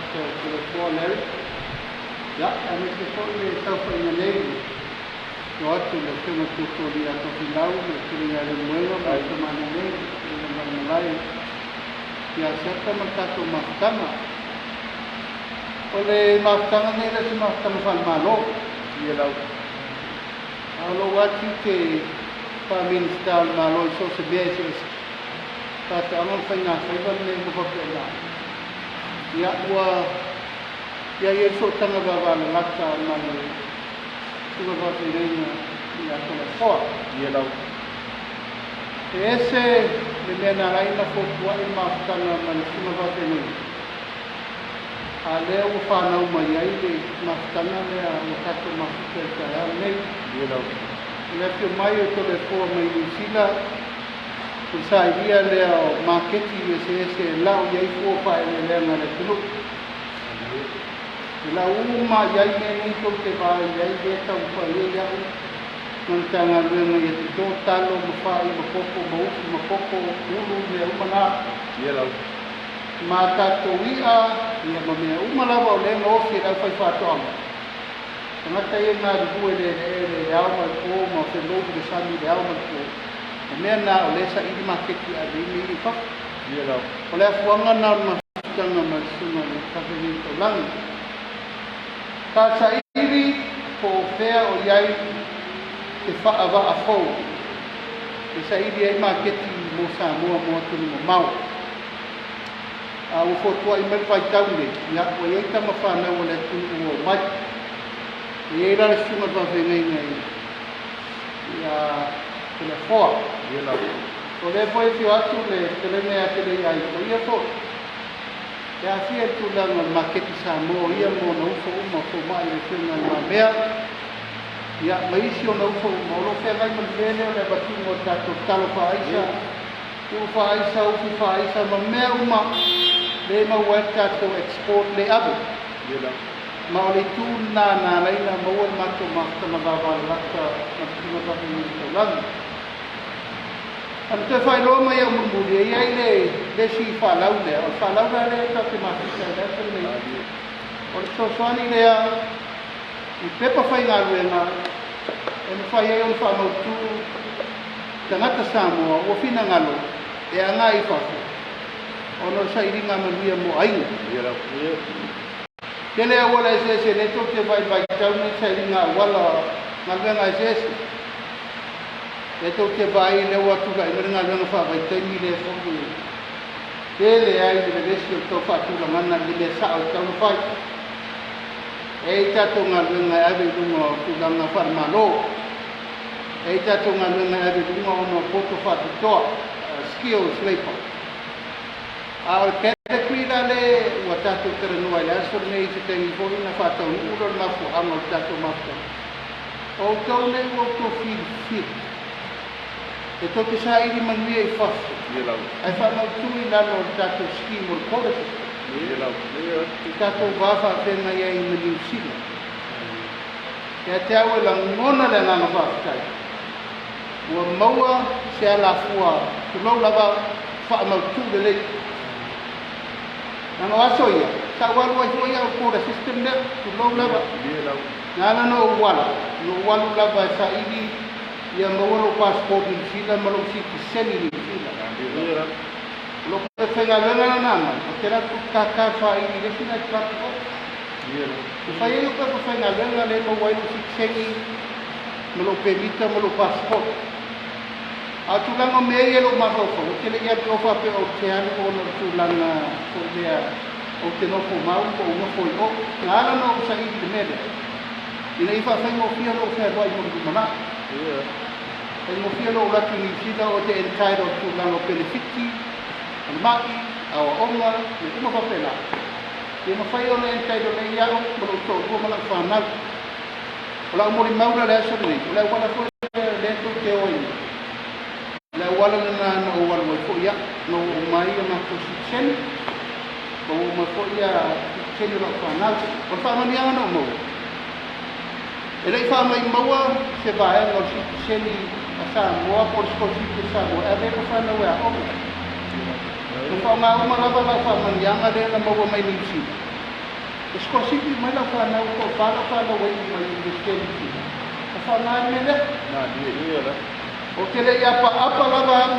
Mr. Toleafoa Larry, ia, aemaise foi le saofaiga nei i le afio atu o le Afioga i le Tuatualia Tofilau ma le Fetalaiga ia Leulumoega ma le Tamalii nei, le Fetalaiga i le Valemalae ia Asiata ma le tatou mafutaga. O le mafutaga lenei e le o se mafutaga faale-Malo, a o lou lava tiute faa-Minisita o le Malo i so o se mea eseese, faatoaga ma faigafaiva ma mea uma faapena, ia ua i ai le sootaga vavalalata ma le susuga faafeagaiga ia Toleafoa. E ese le mea na ala ai ona fotuai le mafutaga ma le susuga faafeagaiga, a o lea ua fanau mai ai le mafutaga lea ua tatou mafuta i le taeao lenei. O le afio mai o Toleafoa mai Niu Sila, o le sailia lea o maketi eseese e lau i ai fua o faaeleeleaga a le atunuu. E lau uma i ai mea nei tou te vaai i ai lea e taumafai ai au ma le Matagaluega ia toto talo ma fai ma popo ma ufi ma koko, ulu, mea uma na. Ma tatou i'a ia ma mea uma lava o lea e gaosi e le aufaifaatoaga. Tagata ia e galulue i le eleele i le ao ma le po ma felou i le sami i le ao ma le po. O mea na o lea e saili maketi e ave ai mea ia i fafo. O le afuaga na o le mafutaga ma le susuga i le Faafeagaiga Taulagi. Sa saili po o fea o i ai se faavaa fou e saili ai maketi mo Samoa mo atunuu mamao. A ua fotuai mai le vaitau lenei, ia, ua i ai tama fanau a le atunuu ua omai. E i ai la le susuga i le faafeagaiga ia Toleafoa. O lea foi e afio atu le fetalaiga ia Teleiai, o ia foi e aafia i le tulaga o le maketi Samoa, o ia ma ona uso uma, fomai le Afioga ia Le Mamea, ia, ma isi ona uso uma, o lo o feagai ma le mea lea o le avatuina o tatou talo faaisa, ulu faaisa, ufi faaisa ma mea uma lea e maua ai le tatou export le ave. Ma o le itu lena na ala ai ona maua le matou mafutaga vavalalata ma le Susuga Faafeagaiga Taulagi. Ana toe faailoa mai au mulimuli, e i ai le isi faalau lea, o le faalau la lea tatou te mafuta ai i le aso lenei, o le fesoasoani lea i pepa faigaluega e mafai ai ona faamautu tagata Samoa ua finagalo e agai i fafo ona o le sailiga manuia mo aiga. Tele auala eseese lea tou te vaai vaitau nei sailiga auala galuega eseese. Lea tou te vaai lea ua tulai mai le galuega faavaitaimi lea foi e tele ai le vevesi o le tau faatulagaga i le mea sao e tatau ona fai. E i ai tatou galuega e ave i luga o tulaga faale-Malo. E i ai tatou galuega e ave i luga ona o poto faapitoa, skills labour. A o le category la le ua tatou talanoa ai i le aso lenei i se taimi foi ona faataunuu lea o le mafuaaga o le tatou mafutaga. O outou nei ua outou filifili e tou te saili manuia i fafo ae faamautu i lalo o le tatou scheme o le quota system i tatou va faafeagai ai ma Niu Sila. Ia te au e lagona le agaga faafetai ua maua se alafua tulou lava faamautu lelei. Leaga o aso ia, sa ou alu ai foi au i le quota system lea, tulou lava. Na ala ona ou ala, na ou alu lava e saili ia maua lou passport Niu Sila ma lou sitiseni Niu Sila. O lou faigaluega la na aumai, ou te alu atu kaka faili i le isi night club i o. Na fai ai ou pepa faigaluega lea e maua ai lou sitiseni ma lou pemita ma lou passport. A o tulaga o mea ia i lou mafaufau, ou te le i alu i o faapea ou te alu ona o le tulaga foi lea ou te nofo mau po o nofo i o. Na ala ona ou saili i le mea lea, ina ia faafaigofie lou fealuai mo le lumanai. Faigofie lou alu atu i Niu Sila ou te entitle i le tulaga o penefiti, falemai, aoaoga, mea uma faapena. Ia mafai ona entitle lelei au ma lou toalua ma lau fanau. O lau molimau la i le aso lenei, o le auala foi lea lea tou te o ai nei, o le auala lena na ou alu ai foi au, na ou oo mai ia matou sitiseni, ma ou oo mai foi ia sitiseni o lau fanau. O le faamanuiaga na ou maua, e le i faamaimaua se vaega o le sitiseni a Samoa po o le sikolasipi a Samoa e ave ai lau fanau e aoga. Na faaaoga uma lava lau faamanuiaga lea na maua mai Niu Sila. E sikolasipi uma ai lau fanau, e toafa lau fanau ua iu mai i le Iunivesite o Niu Sila, na faaaoga ai le mea lea. Ou te le i apaapa lava au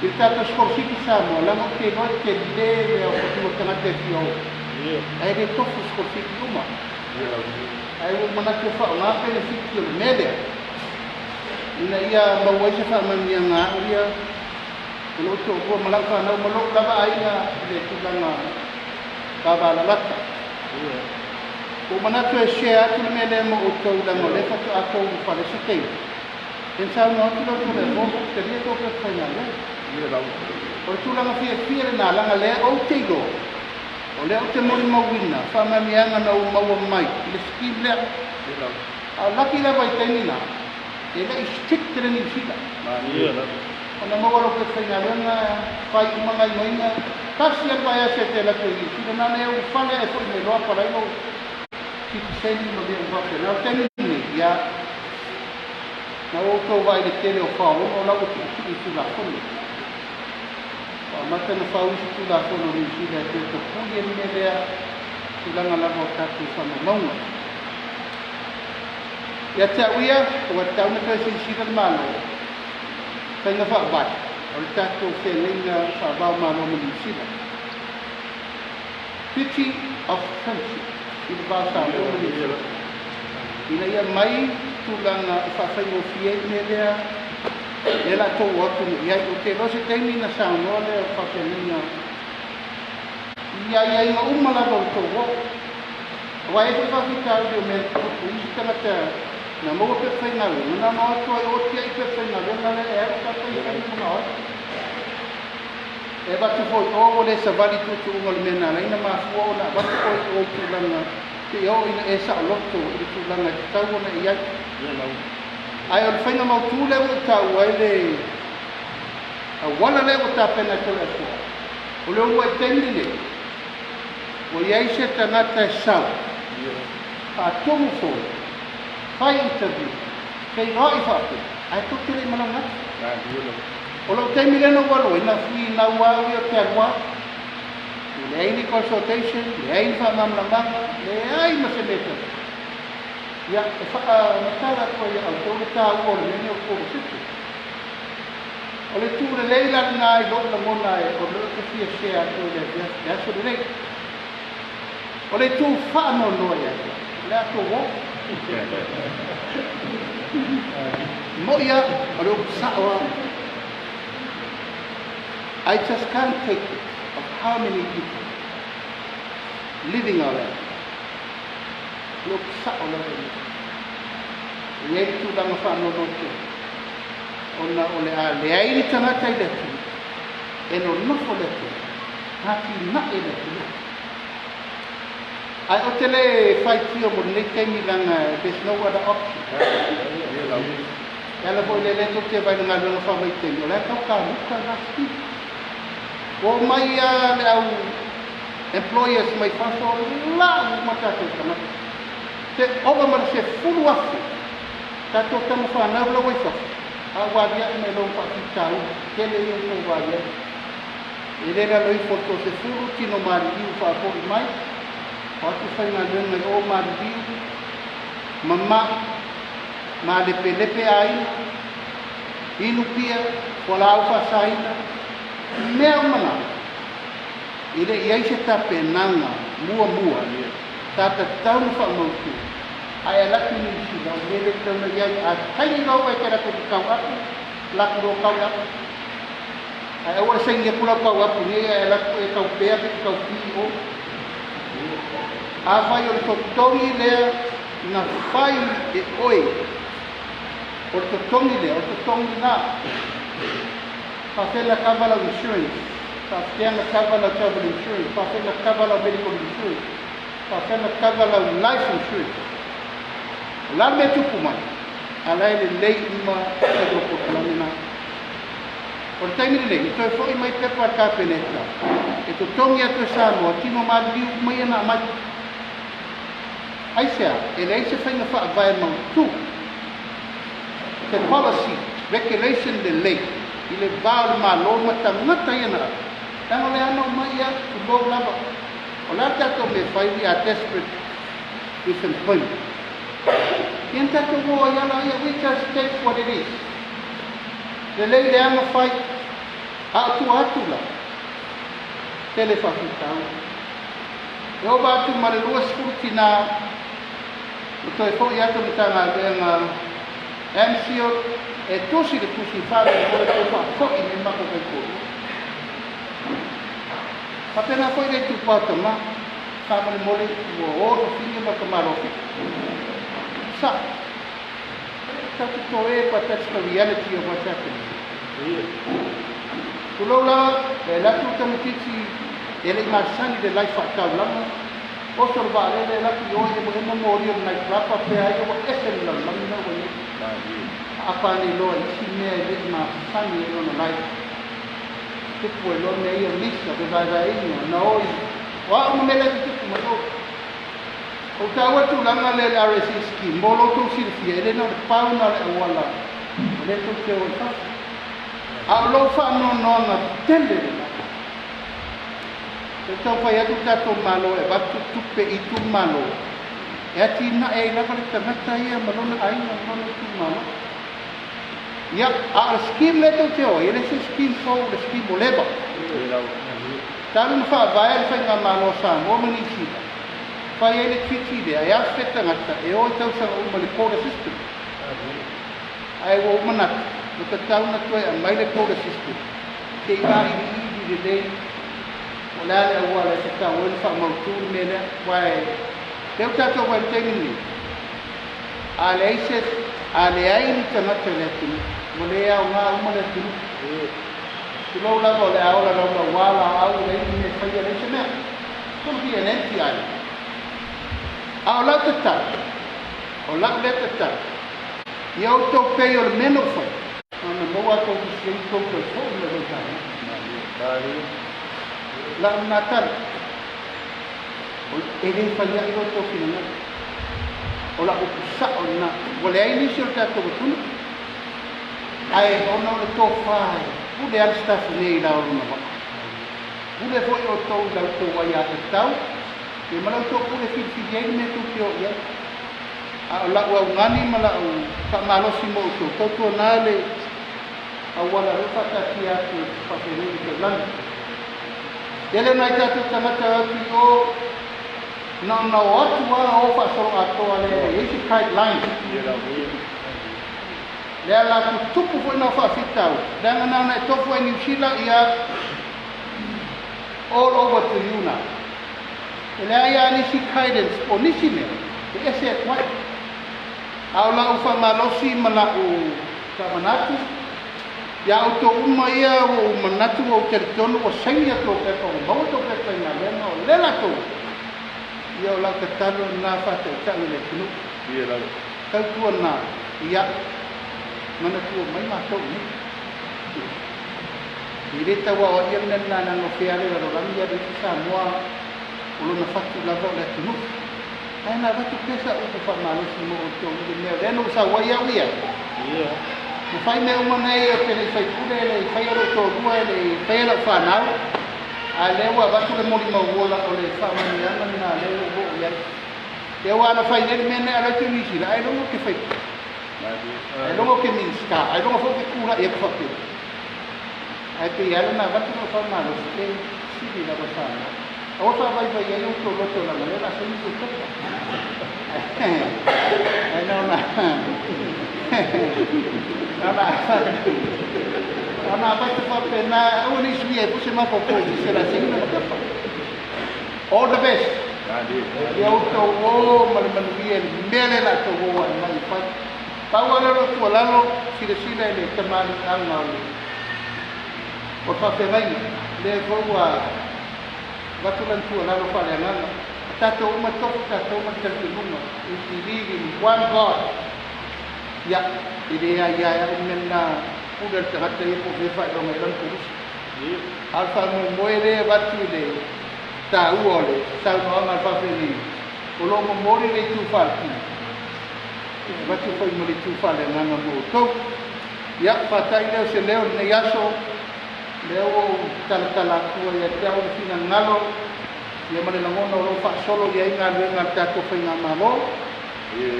i le tatou sikolasipi Samoa, leaga ou te iloa e tele le aofaiga o tagata e fia o, ae le tofu sikolasipi uma. Ae ua ou manatu e faaaoga penefiti o le mea lea, ina ia maua ai se faamanuiaga a au ia o lou toalua ma lau fanau ma lou lava aiga i le tulaga vavalalata. Ua ou manatu e share atu le mea lea mo outou leaga o lea faatoa tou ulufale se taimi, then saunoa atu lea o Toleafoa ua talia tou pepa faigaluega. O le tulaga fiafia lena leaga lea ou te iloa o lea ou te molimauina faamanuiaga na ou maua mai i le scheme lea. A o laki lava i taimi na, e le i strict le Niu Sila. Ona maua lou pepa faigaluega, fai uma gaioiga, tasi lava le vaiaso e te alu atu ai i Niu Sila, na ona e ulufale ae foi mai loa palai lou sitiseni ma mea uma faapena. O le taimi lenei, ia, na ua outou vaai i le tele o faoaoga o la ua tuutuu i Tulafono. Ua amata ona fau isi Tulafono o Niu Sila e toe tapui ai le mea lea, tulaga lava o tatou faamaumauga. Ia te au ia, ua tatau ona toe silasila le Malo i faiga faavae o le tatou feagaiga faava-o-Malo ma Niu Sila, Treaty of Friendship, i le va o Samoa ma Niu Sila, ina ia aumai tulaga e faafaigofie ai le mea lea lea la tou o atu nei i ai. Ou te iloa se taimi ona saunoa lea o le faafeagaiga i aiaiga uma lava o le tou o. Aua e i ai foi faafitauli o mea na tutupu i isi tagata na maua pepa faigaluega, na ona o atu ai o tiai pepa faigaluega lea e alu tatou i fai manao ai. E avatu foi o ua le savali i tuutuuga o le mea na ala ai ona mafua ona avatu oe i o i tulaga seia oo ina e saoloto i le tulaga e tatau ona e i ai. Ae o le faiga mautu lea ua ou taua ai le auala lea ua tapena e Toleafoa, o le uluai taimi lenei, Ua i ai se tagata e sau, faatumu foi, fai interview, feiloai faapea, ae tou te le i malaga atu. O lou taimi lea na ou alu ai, na finau lava au ia ou te alu lava. Ua leai ni consultation, leai ni faamalamalamaga, leai ma se mea e tasi. Ia, e faamatala atu ai ia outou le taua o le mea lenei o le scholarship. O le itu lelei la lena i lou lagona e o lea ou te fia share atu ai i le aso lenei. O le itu faanoanoa ia te au, o le a tou o. Mo'i lava, o le upu sa'o lava. I just can't take it of how many people living our land. O le upu sa'o lava ia. E i ai le tulaga faanoanoa tele ona o le a leai ni tagata i le atunuu e nonofo le atunuu, atinae le atunuu. Ae ou te le faitio mo lenei taimi leaga there's no other option. E ala foi lea lea tou te vaai i le galuega faavaitaimi, o la e tau kamuta la scheme. Ua omai lava le au employers mai fafo lau uma tatou tagata. Se ova ma le 10,000 tatou tama fanau la ua i fafo, a ua aliae mai loa ma faafitauli tele ia ua tou vaai ai. E le lalo ifo o le toasefulu tino maliliu faafoi mai, o atu faigaluega i o maliliu, mama'i, malepelepe aiga, inu pia, fualaau faasaina, mea uma na, e le i ai se tapenaga muamua sa tatau ona faamautu ae alu atu i Niu Sila, o le mea lea e tatau ona i ai, a taimi loa ua e te alu atu e te tau apu, laku loa tau le apu. Ae aua le saini atu lau tau apu nei ae alu atu e tau pea pe te tau pi i o. Afai o le totogi lea na fai e oe, o le totogi lea, o le totogi lena. Faafefea ona kava lau insurance, faafefea ona kava lau travel insurance, faafefea ona kava lau medical insurance, faafefea ona kava lau life insurance. O le a le mea e tupu mai? A la e lelei uma faiga o polokalame na. O le taimi lenei, e toe foi mai pepa a le Kapeneta e totogi atu e Samoa tino maliliu uma ia na aumai. Aisea? E leai se faiga faavae mautu, se policy, regulation lelei i le va o le Malo ma tagata ia na ave. Leaga o le ana omai ia, tulou lava. O le a le tatou mea e fai? We are desperate with employment. Ia na tatou o ai ala ia, we just take what it is. Lelei leaga fai, a o tua atu la, tele faafitauli. E ova atu ma le 20 tinā ua toe fo'i atu le Matagaluega MCIL e tusi le tusi faamolemole toe faafo'i mai matou taitoalua. Faapena foi le itupa o tama, faamolemole ua o tafine ma tamaloa fitu. Sa'o. Tatou toe, but that's the reality of what's happening. Tulou lava, e alu atu le tamaitiiti e le i masani i le life faataulaga, oso le vaalele alu atu i o emoemo moli o le night club faapea ai ua ese le lalolagi lena ua i ai. Aapa nei loa i isi mea e le i masani ai lona life. Tupu ai loa mea ia misa, fevaevaeina, na o i o a uma mea la e tutupu mai o. Ua ou taua le tulaga lea i le RSE scheme, mo lo outou silafia, e le na o le pau na o le auala o lea tou te o ai fafo. A o lou faanoanoaga tele lena, se i taumafai atu le tatou Malo e avatu tupe i itumalo e atinae ai lava le tagata ia ma lona aiga ma lona itumalo. Ia, a o le scheme lea tou te o ai, e le se scheme fou, o le scheme ua leva. Talu na faavae le Faigamalo a Samoa ma Niu Sila, fai ai le treaty lea e afe tagata e o i tausaga uma i le quota system. Ae ua ou manatu, ua tatau ona toe aumai le quota system se i vailiili lelei po o le a le auala e tatau ai ona faamautu le mea lea. Aua lea ua tatou vaai i le taimi lenei, a leai se, a leai ni tagata i le atunuu, ua le aoga uma le atunuu. Tulou lava, o le a ola laulauā laau, e leai ni mea e faia, leai se mea. It's gonna be an empty island. A o lau tatalo, o lau lea tatalo, ia outou pei o le mea na ou fai, na ona maua a outou tusi ai outou toe foi mai lou Samoa. Lau lena tala, e le fai ai lo outou finagalo. O lau upu sa'o lena, ua leai nisi o le tatou atunuu, ae ona o le tofa e pule lava le Sitafune nei i la o lona vaa. Pule foi outou i la outou aiatatau, ia ma la outou pule filifili ai le mea tou te o i ai. A o lau augani ma lau faamalosi mo outou, tautuana le auala lea ua faataatia atu e faafeagaiga i le taulaga. Tele nai tatou tagata o atu i o, na ona o atu lava o faasoloatoa lea e leai se guideline. Lea la tutupu foi nao faafitauli, leaga na ona e tofu ai Niu Sila ia all over to you na. E leai lava nisi guidance po o nisi mea e ese atu ai. A o lau faamalosi ma lau faamanatu iā outou uma ia ua ou manatu ua ou talitonu ua saini a tou pepa ua maua tou pepa i galuega o lea latou ia o lau tatalo lena faataitai o le atunuu. Tautuana ia manatua mai matou nei. E le tau aoaia le mea lena leaga o fea le lalolagi alu isi Samoa o lona fatu lava o le atunuu. Ae na avatu pea sa upu faamalosi mo outou i le mea lea na ou sau ai au ia. Na fai mea uma nei ou te le i faipule, e le i faia lou toalua, e le i faia lau fanau, a lea ua avatu le molimau ola o le faamanuiaga lena lea ua ou oo i ai. Lea ua ana fai nei le mea nei a lau te New Zealand, ailoga ou te faipule, ailoga ou te Minisita, ailoga foi ou te tulai atu faapea. Ae pei lava ona avatu lau faamalosi e sili lava Samoa. Aua faavaivai ai outou loto leaga o lea o le a saini tou pepa. Ae na ona na ona avatu faapena, aua ne i suia ai foi se mafaufau i se o le a saini lana pepa. All the best. Ia outou o ma le manuia i le mea lea o le a outou o ai mai e fai. Pau lava lea o lau tuualalo, silasila i le tamaliiaga o le o le faafeagaiga, lea foi ua avatu lana tuualalo faaleagaga. O tatou uma e tofu tatou ma le talitonuga, we believe in one God. Ia, e le aia ai au le mea lena, pule a le tagata ia po o fea e faailoga ai lana kolisi. A o le faamoemoe lea e avatu i le taua o le saunoaga a le faafeagaiga, o lo o momoli le itu faaletino, e avatu foi ma le itu faaleagaga mo outou. Ia, faata'i lea o se leo i lenei aso, lea ua ou talatala atu ai ia te au le finagalo Ia ma le lagona o lo o faasolo i ai galuega a le tatou faigamalo.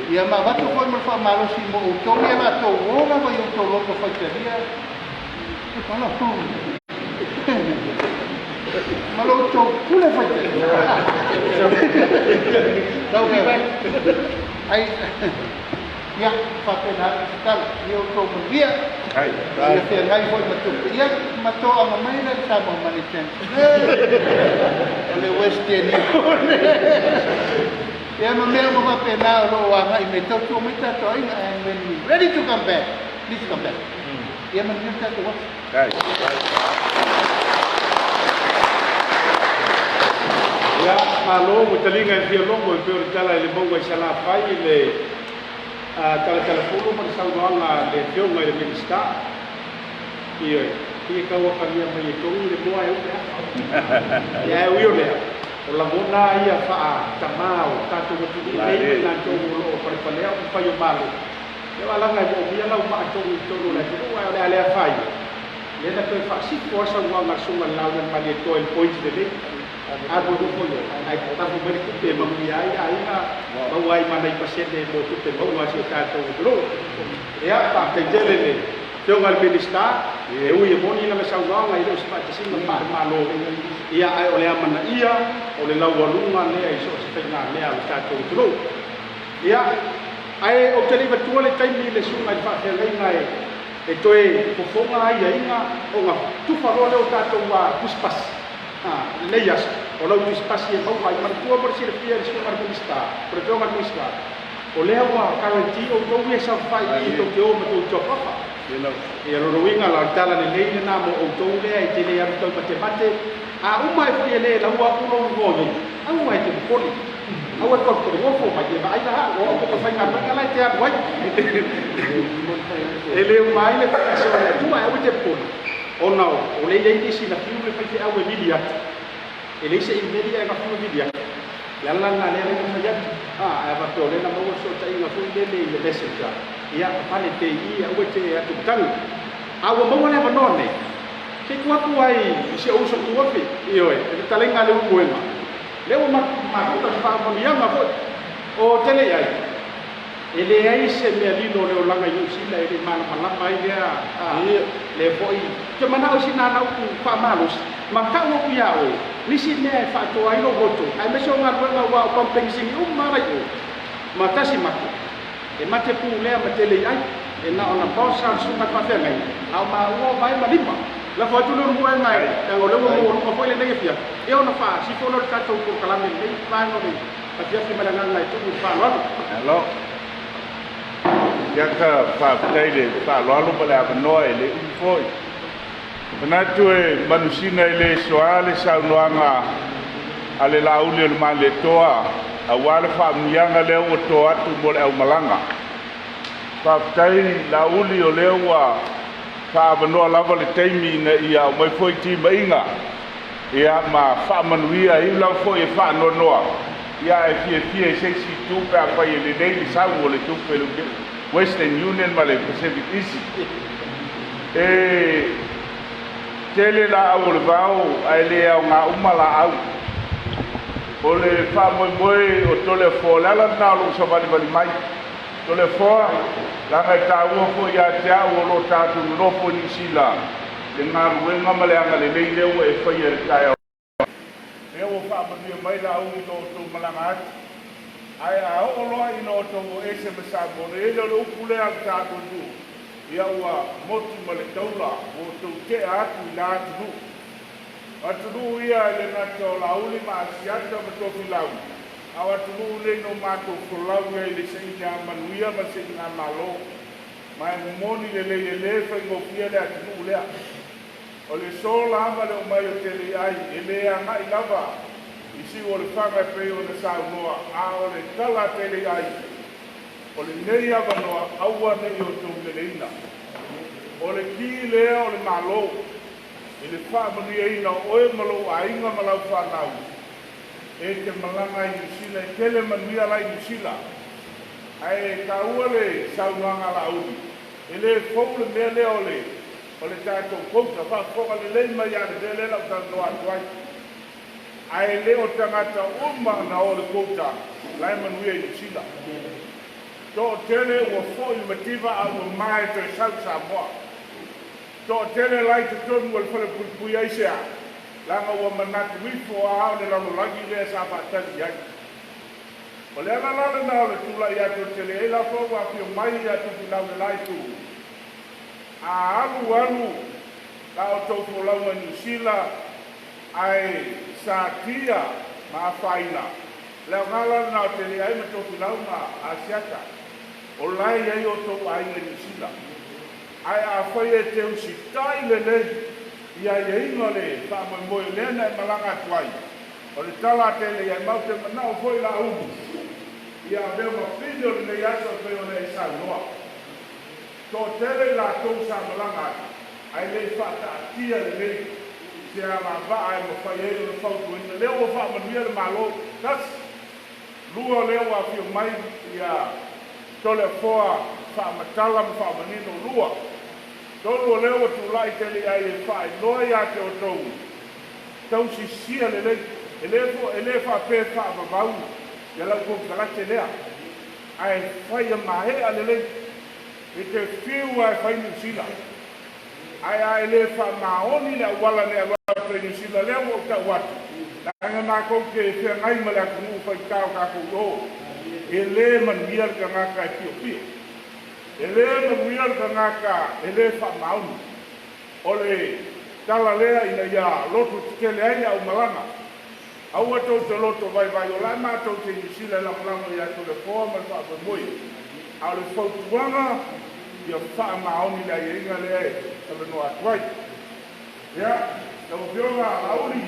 Ia ma avatu foi ma le faamalosi mo outou ia latou o lava i outou loto faitalia ma lo outou pule faitalia. Lau ai ia faapena atu se tala ia outou manuia. Ia feagai foi ma tupe. Ia ma toaga mai le Samoa Money Transfer. O le Western Union. Ia ma mea uma faapena o lo o agai mai tautua mai tatou aiga. And when we ready to come back, please come back. Ia manuia le tatou aso. Ia, malo ua taliga e fia logo e pei o le tala i le mauga i Salafai i le talatalafulu ma le saunoaga a le Afioga i le Minisita. Ioe, pei e tau atagia mai e togi le moa e upe afa. Ia ae ui o lea, o lagona lava ia faa-tamā o tatou atunuu nei ma i latou o lo o palepalea o fai o Malo. Ia o alaga e moomia lau maa togi i totonu o le atunuu, ae o le a le afaina, lea na toe faasifo lava saunoaga a le Susuga i le Laau na Malietoa i le point lelei. Alu alu foi ai, ae tafu mai le tupe e manuia ai aiga, maua ai ma nai pasene mo tupe maua a si o tatou atunuu. Ia, faafetai tele i le Afioga i le Minisita, e ui e moni lana saunoaga e le o se faatasiga faale-Malo, ia, ae o le amanaia o le laualuga lea i so o se faigamea a lo tatou atunuu. Ia, ae ou te le i vatua le taimi i le susuga i le faafeagaiga e toe fofoga aiaiga ona tufa loa lea o tatou tusipasi. A, lenei aso, o lau tusipasi e maua ai. Manatua mo le silafia e le Susuga i le Minisita, o le Afioga i le Minisita, o lea ua guarantee outou ia e saofai i i tou te o ma tou job offer. Ia, lona uiga la, o le tala lelei lena mo outou lea e te le alu taumatemate. A uma ae foi e le laua aku lou igoa i ai, aua e te popole. Aua e te nofo mai, e vaai la au, o au ka faigaluega la e te alu ai. E le uma ai le faasoa a le Atua, ae aua e te popole. Ona o lea e i ai nisi na fiu le faifeau e vili atu. E leai se imeli ae na fiu e vili atu. Le ala lena lea na fai atu. A, ae faapea o lea na maua le fesootaiga foi lele i le messenger. Ia, papale te i i, aua e te atu matagi. A ua maua le avanoa nei, se i tuu atu ai i si ou uso tuafi, ioe, le fetalaiga a Leulumoega. Lea ua mafuta se faamanuiaga foi. O tele i ai. E leai se mea lilo o le olaga i Niu Sila e le i malamalama ai lea a lea foi. Ou te manao i sina ana upu faamalosi ma tau atu iā oe nisi mea e faatoa ai lou loto aemaise o galuega aua o pamupenisini uma lava la i o ma tasi mate e mate pū lea ma tele i ai e na ona boss a le susuga i le faafeagaiga a o maua o vae ma lima lafo atu le ulumoega e leaga o lea ua maualuga foi lenei afiafi e ono faasifo lea o le tatou polokalame i lenei vaega o le Afiafi ma le agaga e tuu i le faaaloalo. Malo. Ia ka faafetai le faaaloalo ma le avanoa e le umi foi. Manatu e manusina e le soa le saunoaga a le Laauli o le Malietoa aua le faamanuiaga lea ua to atu mo le aumalaga. Faafetai Laauli o lea ua faaavanoa lava le taimi ina ia aumai foi timaiga ia ma faamanuia e iu lava foi e faanoanoa ia ae fiafia i se isi itu pe afai e lelei le sau o le tupe i le Western Union ma le Pacific Easy. E tele laau o le vao ae le aoga uma laau. O le faamoemoe o Toleafoa, o le ala lena o lou savalivali mai. Toleafoa, leaga e taua foi ia te au o lo o tatou nonofo i Niu Sila, le galuega ma le agalelei lea ua e faia i le taeao lea ua faamanuia mai Laauli i lo outou malaga atu. Ae a oo loa ina outou o ese ma Samoa, ona i ai lea o le upu lea a le tatou nuu, ia ua motu ma le taula, ua outou tea atu i la atunuu. O atunuu ia e le gata o Laauli ma Asiata ma Tofilau, a o atunuu nei na o matou folau i ai i le sailiga manuia ma le sailiga malo. Ma e moni lelei e le faigofie le atunuu lea. O le sola ma le omai o Tele-ai e le agai lava i siu o le faga e pei ona saunoa, a o le tala a Tele-ai, o lenei avanoa aua ne i outou meleina. O le ki lea o le Malo i le faamanuiaina o oe ma lou aiga ma lau fanau e te malaga i Niu Sila, e tele manuia la i Niu Sila. Ae taua le saunoaga a Laauli, e le fou le mea lea o le o le tatou quota. Faafofoga lelei mai lava i le mea lea o le a ou talanoa atu ai. Ae le o tagata uma na o le quota la e manuia i Niu Sila. Toatele ua foi le mativa a ua mae toe sau i Samoa. Toatele la i totonu o le falepuipui aisea? Leaga ua manatu ifo a o le lalolagi lea sa faatali i ai. O le ala la lena o le tulai atu e tele ai lafo ua afio mai ia Tufilau le la itu. A alu alu la outou folauga i Niu Sila ae satia ma afaina, le aoga la lena o tele ai ma Tofilau ma Asiata o la e i ai outou aiga i Niu Sila. Ae afai e te usitai lelei i aiaiga o le faamoemoe o lea na e malaga atu ai, o le tala a tele i ai, ma ou te manao foi Laauli ia avea ma pili o lenei aso e pei ona e saunoa. Toatele i latou sa malaga atu ae le i faataatia lelei se alavaa e mafai ai ona fautuaina. Lea ua faamanuia le Malo, tasi, lua lea ua afio mai ia Toleafoa faamatala ma faamanino, lua, tolu o lea ua tulai tele i ai e faailoa ia te outou tausisia lelei. E le e le faapea e faavavau ia lau konekarate lea, ae fai ia maea lelei. E te fiu lava e fai Niu Sila, ae a e le faamaoni le auala na e alu atu ai Niu Sila, lea ua ou tau atu, leaga matou te feagai ma le atunuu faitā o tatou i o, e le manuia le tagata e piopio. E le manuia le tagata e le faamaoni. O le tala lea ina ia loto tetele ai le aumalaga. Aua tou te loto vaivai, o la e matou te i Niu Sila e lagolago ia Toleafoa ma le faamoemoe. A o le fautuaga, ia faamaoni le aiaiga lea e talanoa atu ai. Ia, lau Afioga Laauli,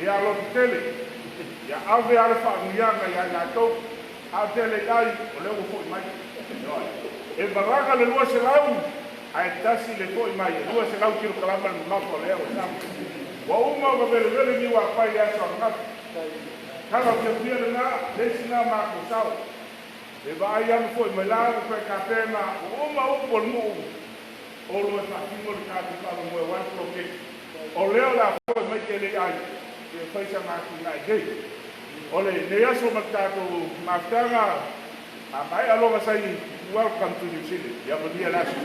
ia loto tele, ia ave lava le faamanuiaga ia i latou, a o te le i ai, o lea ua foi mai. E malaga le 200, ae tasi le foi mai, e 200 kilokalama le mamafa o le ea ua sau. Ua uma ona velevele niu apai i le aso ananafi. Tala fiafia lena, le isi lena matou sao. E vaai anu foi mai la ua toe tapena, ua uma upu o le nuu, Olo e faatino le tatou faamoemoe aua le poloketi. O lea o le a foi mai te le ai e fai sana atinae nei. O lenei aso ma le tatou mafutaga, a maea loa saini, welcome to New Zealand. Ia manuia le aso.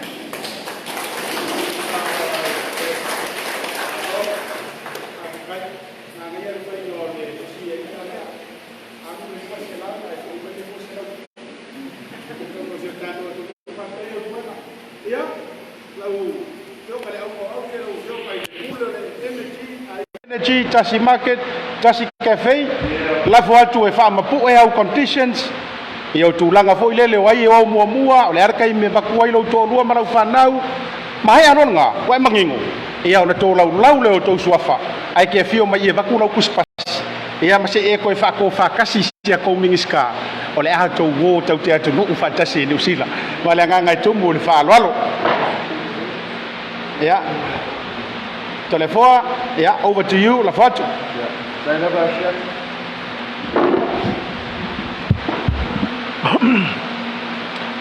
Energy, tasi market, tasi cafe, lafo atu e faamapue au conditions, ia o tulaga foi lele o ai e o muamua, o le a le taimi e matua ai lou toalua ma lau fanau, maea loa lena, ua e manino, ia ona tolaulau lea o tou suafa, ae te afio mai i e avatu lau tusipasi, ia ma se i e toe faatofakasi i si a tou Minisita, o le a tou o tau te atunuu faatasi i Niu Sila. Ma le agaga e tumu i le faaaloalo. Ia, Toleafoa, ia, over to you, lafo atu.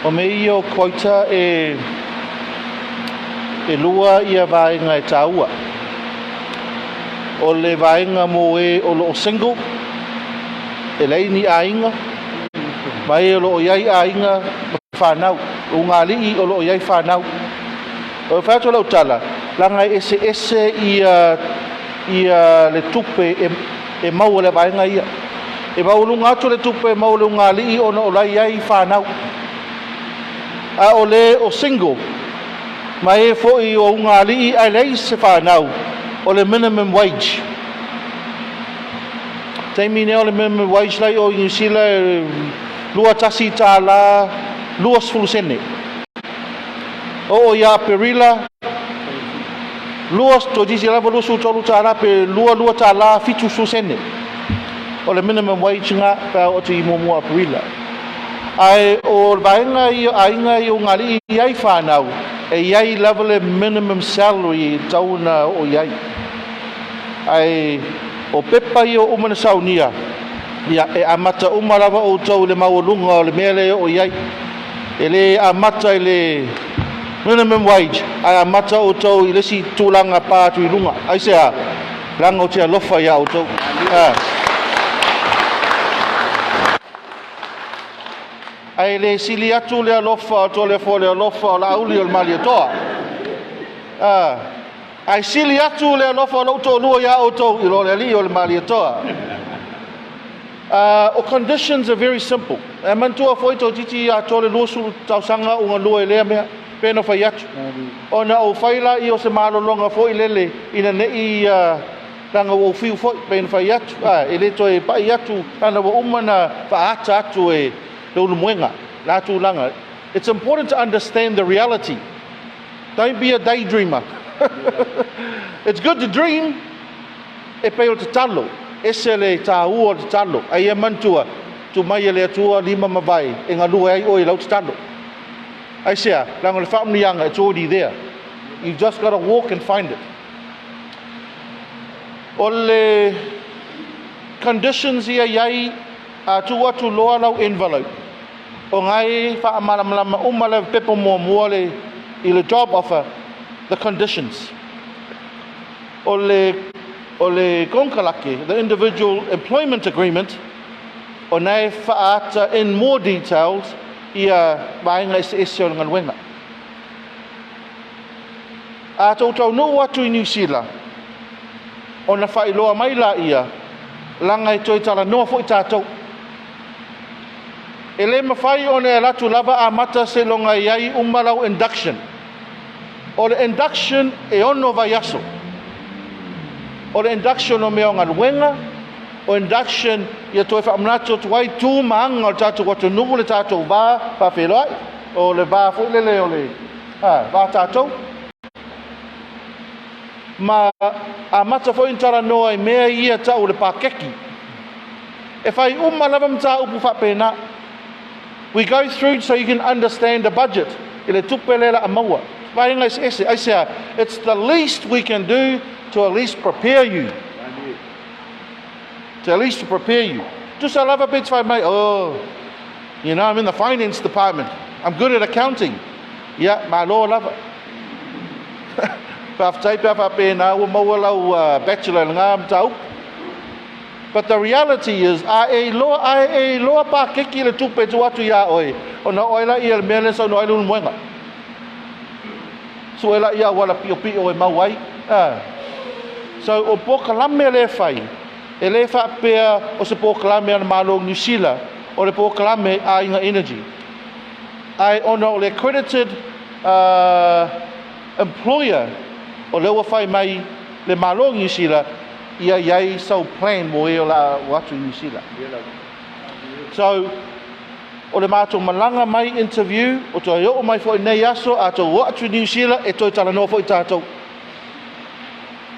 O mea ia o quota e lua ia vaega e taua. O le vaega mo e o lo o single, e leai ni aiga, ma e o lo o i ai aiga ma fanau, ugali'i o lo o i ai fanau. O le fai atu o lau tala, leaga e eseese ia ia le tupe e, e maua le vaega ia. E maualuga atu le tupe e maua le ugali'i ona o la i ai fanau. A o le o single, ma e foi o ugali'i ae leai se fanau, o le minimum wage. Taimi nei o le minimum wage la i o i Niu Sila e $21 20 sene. Oo ia Aperila, lua, toeitiiti lava $23 pe $22 70 sene. O le minimum wage nga pe a oo atu i 1 Aperila. Ae o le vaega ia aiga ia ugali'i i ai fanau, e i ai lava le minimum salary e tatau ona oo i ai. Ae o pepa ia ua uma ona saunia, ia e amata uma lava outou i le maualuga o le mea lea e oo i ai. E le amata i le minimum wage, ae amata outou i le isi tulaga pa atu i luga. Aisea? Leaga ou te alofa iā outou. Ae le sili atu le alofa o Toleafoa le alofa o Laauli o le Malietoa. Ae sili atu le alofa o lou toalua iā outou i lo le alii o le Malietoa. O conditions are very simple. E manatua foi toeitiiti atoa le 20 tausaga ou galue i lea mea, pe na fai atu. Ona ou fai lea o se malologa foi lele ina ne i leaga ua ou fiu foi pe na fai atu, e le toe pai atu leaga ua uma na faaata atu e le Ulumuega la tulaga. It's important to understand the reality. Don't be a daydreamer. It's good to dream. E pei o le tatalo, ese le tāua o le tatalo. Ae ia manatua, tuu mai e le Atua lima ma vae e galue ai oe i lau tatalo. Aisea? Leaga o le faamanuiaga, it's already there. You just got to walk and find it. O le conditions ia iai, a tuu atu loa lau envelope, o ngai faamalamalama uma le pepa muamua le i le job offer, the conditions. O le konekarate, the individual employment agreement, o na e faaata in more details ia vaega eseese o le galuega. A tautaunuu atu i Niu Sila, ona faailoa mai laia, laga e toe talanoa foi tatou. E le mafai ona e alu atu lava amata seiloga i ai uma lau induction. O le induction e 6 vaiaso. O le induction o mea o galuega, o induction ia toe faamanatu atu ai tu ma aga o le tatou atunuu, le tatou va faafeiloai, o le va foi lele o le va tatou. Ma amata foi ona talanoa i mea ia tau le pakeki. E fai uma lava mataupu faapena. We go through so you can understand the budget. I le tupe le la maua. Vaega eseese. Aisea, it's the least we can do to at least prepare you. To at least to prepare you. Tusa lava pe te whai mai, "Oh, I'm in the finance department. I'm good at accounting." Ia, malo lava. Faafetai pe a faapena ua maua lau bachelor i lena mataupu. But the reality is, a e iloa pakeki le tupe tu atu iā oe, ona oe la ia le mea lea saunoa ai le Ulumuega. Sue la ia wala pio pio e mau ai. So o polokalame le fai, e le faapea o se polokalame a le Malo Niu Sila, o le polokalame a Aiga Energy. Ae ona o le accredited employer o lea ua fai mai le Malo Niu Sila, ia iai sau plan mo e o la o atu i Niu Sila. So, o le matou malaga mai interview, o toe oo mai foi nei aso, a tou o atu i Niu Sila, e toe talanoa foi tatou.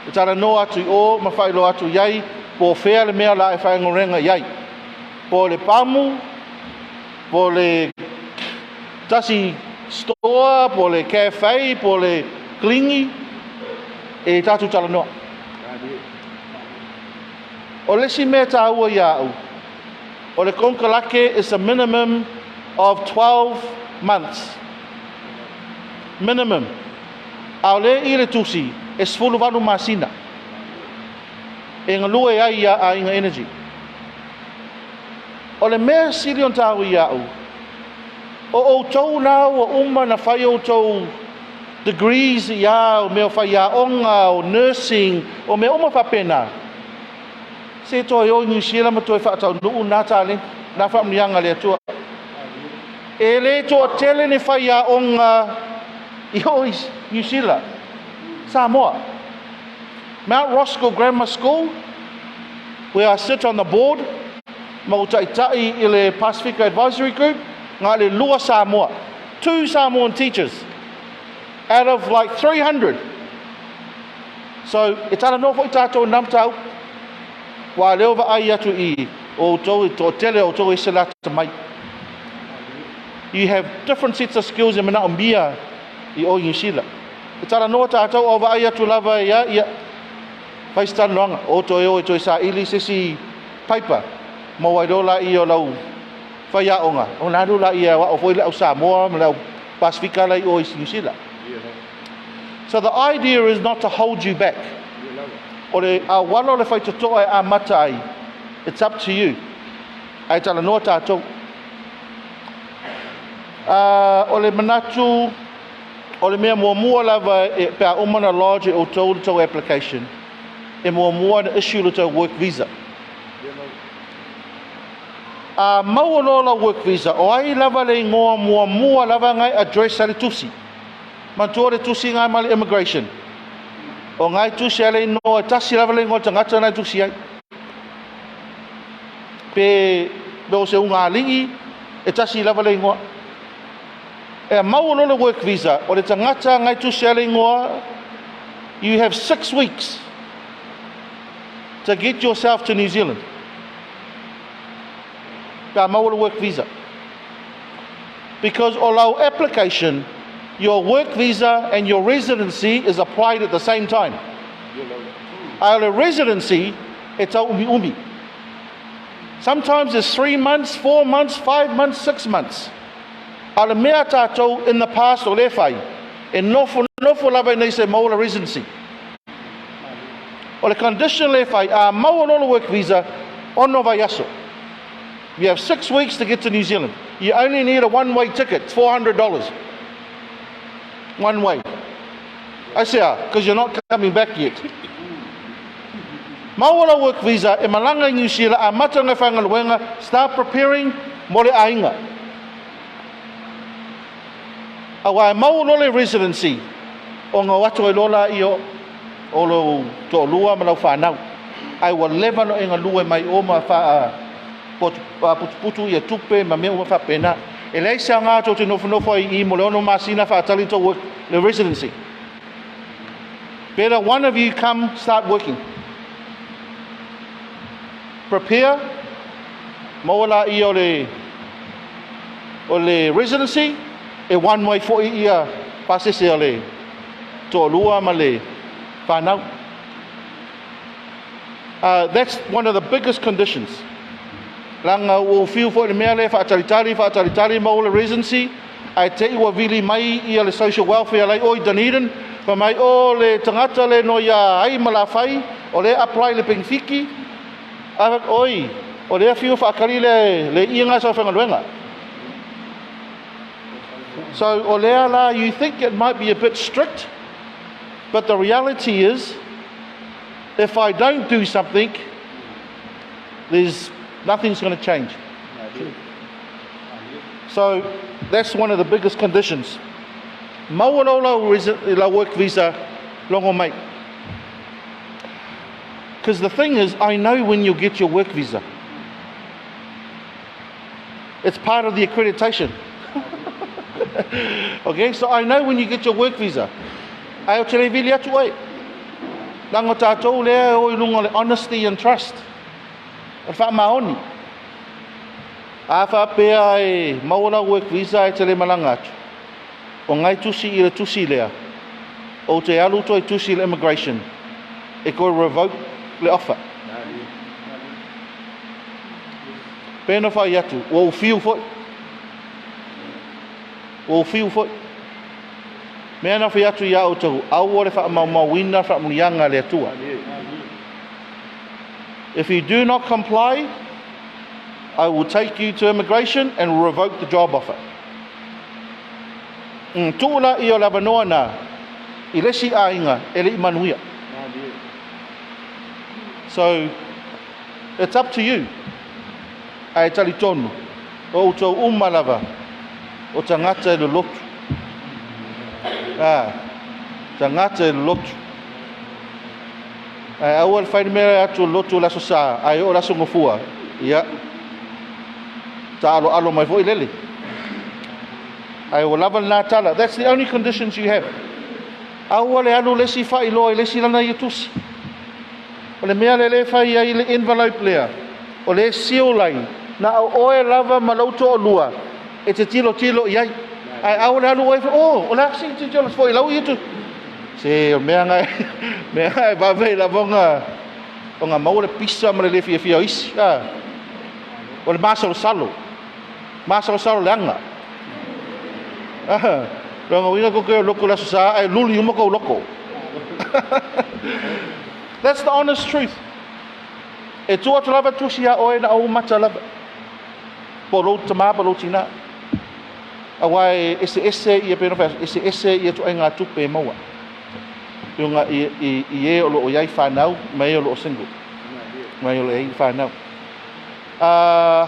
E talanoa atu i o ma faailoa atu iai, po o fea le mea la e faigaluega i ai. Po o le pamu, po o le tasi store, po o le cafe, po o le cleaning, e tatou talanoa. O le isi mea tāua ia au, o le konekarate is a minimum of 12 months. Minimum. A o le i le tusi, e 18 masina. E galue ai ia Aiga Energy. O le mea sili ona tāua ia au, o outou na ua uma na fai outou degrees ia, o mea o faiaoga, o nursing, o mea uma faapena. Se toe o i Niu Sila ma toe faataunuu na talent, na faamanuiaga le Atua. E le toatele ni faiaoga i o i Niu Sila, Samoa. Mount Roskill Grammar School, where I sit on the board, ma ou taitai i le Pacific Advisory Group, ngā le lua Samoa. Two Samoan teachers out of like 300. So, e talanoa foi tātou nā mataupu. Ua leo vaai atu i o outou i toatele o outou e se lata mai. You have different sets of skills e manaomia i o i Niu Sila. E talanoa tātou o vaai atu lava ia, ia, fai se talanoaga, o toe o e toe saili se isi paper, maua ai loa la ia o lau faiaoga, ona alu la ia ao foi le au Samoa ma le au Pasifika la i o i Niu Sila. So the idea is not to hold you back. O le auala o le faitotoa e amata ai, it's up to you. Ae talanoa tatou. O le manatu, o le mea muamua lava e, pe a uma na lodge e outou le tou application, e muamua na issue le tou work visa. A maua loa lau work visa, o ai lava le igoa muamua lava ngai address a le tusi. Manatua le tusi ngai ma le immigration. O ngai tusi a le igoa, e tasi lava le igoa tagata nai tusi ai. Pe o se ugalii, e tasi lava le igoa. E maua loa le work visa, o le tagata ngai tusi a le igoa, you have 6 weeks to get yourself to New Zealand. Pe a maua le work visa. Because o lau application, your work visa and your residency is applied at the same time. A o le residency, e tau umi umi. Sometimes it's 3 months, 4 months, 5 months, 6 months. A o le mea tatou in the past o le fai, e nofo nofo lava nei se maua le residency. O le condition le fai, a maua loa le work visa, 6 vaiaso. You have 6 weeks to get to New Zealand. You only need a one-way ticket, it's $400. One way. I say, because you're not coming back yet. Maua la work visa, e malanga i New Zealand, a mata ngai whangaluenga, start preparing mo le ainga. A wai maua lo le residency, o ngā atu ai lola i o lo to'olua ma lau whanau. Ai ua leva no e ngalue mai o ma wha putuputu ia tupe ma mea uma whapena. E leai se aoga tou te nofonofo ai i mo le 6 masina whaatali tō work, le residency. Better one of you come start working. Prepare, maua la ia o le residency, e one way foi ia pasese o le to'olua ma le whanau. That's one of the biggest conditions. Langa ua fiu foi le mea le whaatalitali, whaatalitali maua le residency, ai te iwa vili mai ia le social welfare lai oi Dunedin, fa mai o le tangata le no ia ai malawhai, o le apply le pengfiki, a oi, o le fiu whaakari le ia ngā sau whangaluenga. So o lea la, you think it might be a bit strict, but the reality is, if I don't do something, there's nothing's going to change. So that's one of the biggest conditions. Maua lau lau work visa longo mai. Because the thing is, I know when you'll get your work visa. It's part of the accreditation. Okay, so I know when you get your work visa. Ai o te le vili atu ai. Langa tātou lea o i lunga le honesty and trust. O wha maoni. A wha pea e maua lau work visa e te le malanga atu. O ngai tusi i le tusi lea. O te alu toi tusi le immigration. E koe revoke le offer. Pēna whai atu. Ua u whiu foi. Ua u whiu foi. Mea na whai atu ia outou, aua le whaamaumauina whaamulianga le Atua. If you do not comply, I will take you to immigration and revoke the job offer. Tuula i o lavanoa nā, i lesi āinga e le i manuia. So, it's up to you. Ai tali tonu, o outou uma lava, o tangata e le lotu. Ah, tangata e le lotu. Ai aua le whaini mea atu lotu laso sa, ai o laso ngofua. Ia. Ta alo alo mai foi lele. Ai o lava nā tala. That's the only conditions you have. Aua le alu lesi whai loa i lesi lana i tusi. O le mea le le whai ai le envelope lea. O le seal lai. Na o oe lava ma lau to'olua. E te tilo tilo i ai. Ai aua le alu oe, oh, o le asi te tilo foi lau i tu. Se o mea ngai, mea ngai vave lava o ngā maua le pisa ma le le fia fia isi. Ah. O le masalo salo. Masalo salo le anga. Ah. Ronga uinga ko ke loko la sa ai luli uma ko loko. That's the honest truth. E tuu atu lava tusi iā oe na ou mata lava. Po o lou tamā po o lou tinā. Aua e eseese ia pei ona fai atu, eseese ia ituaiga tupe e maua i luga i, i, i e o lo o i ai fanau ma e o lo o single, ma e o lo o i ai fanau. A,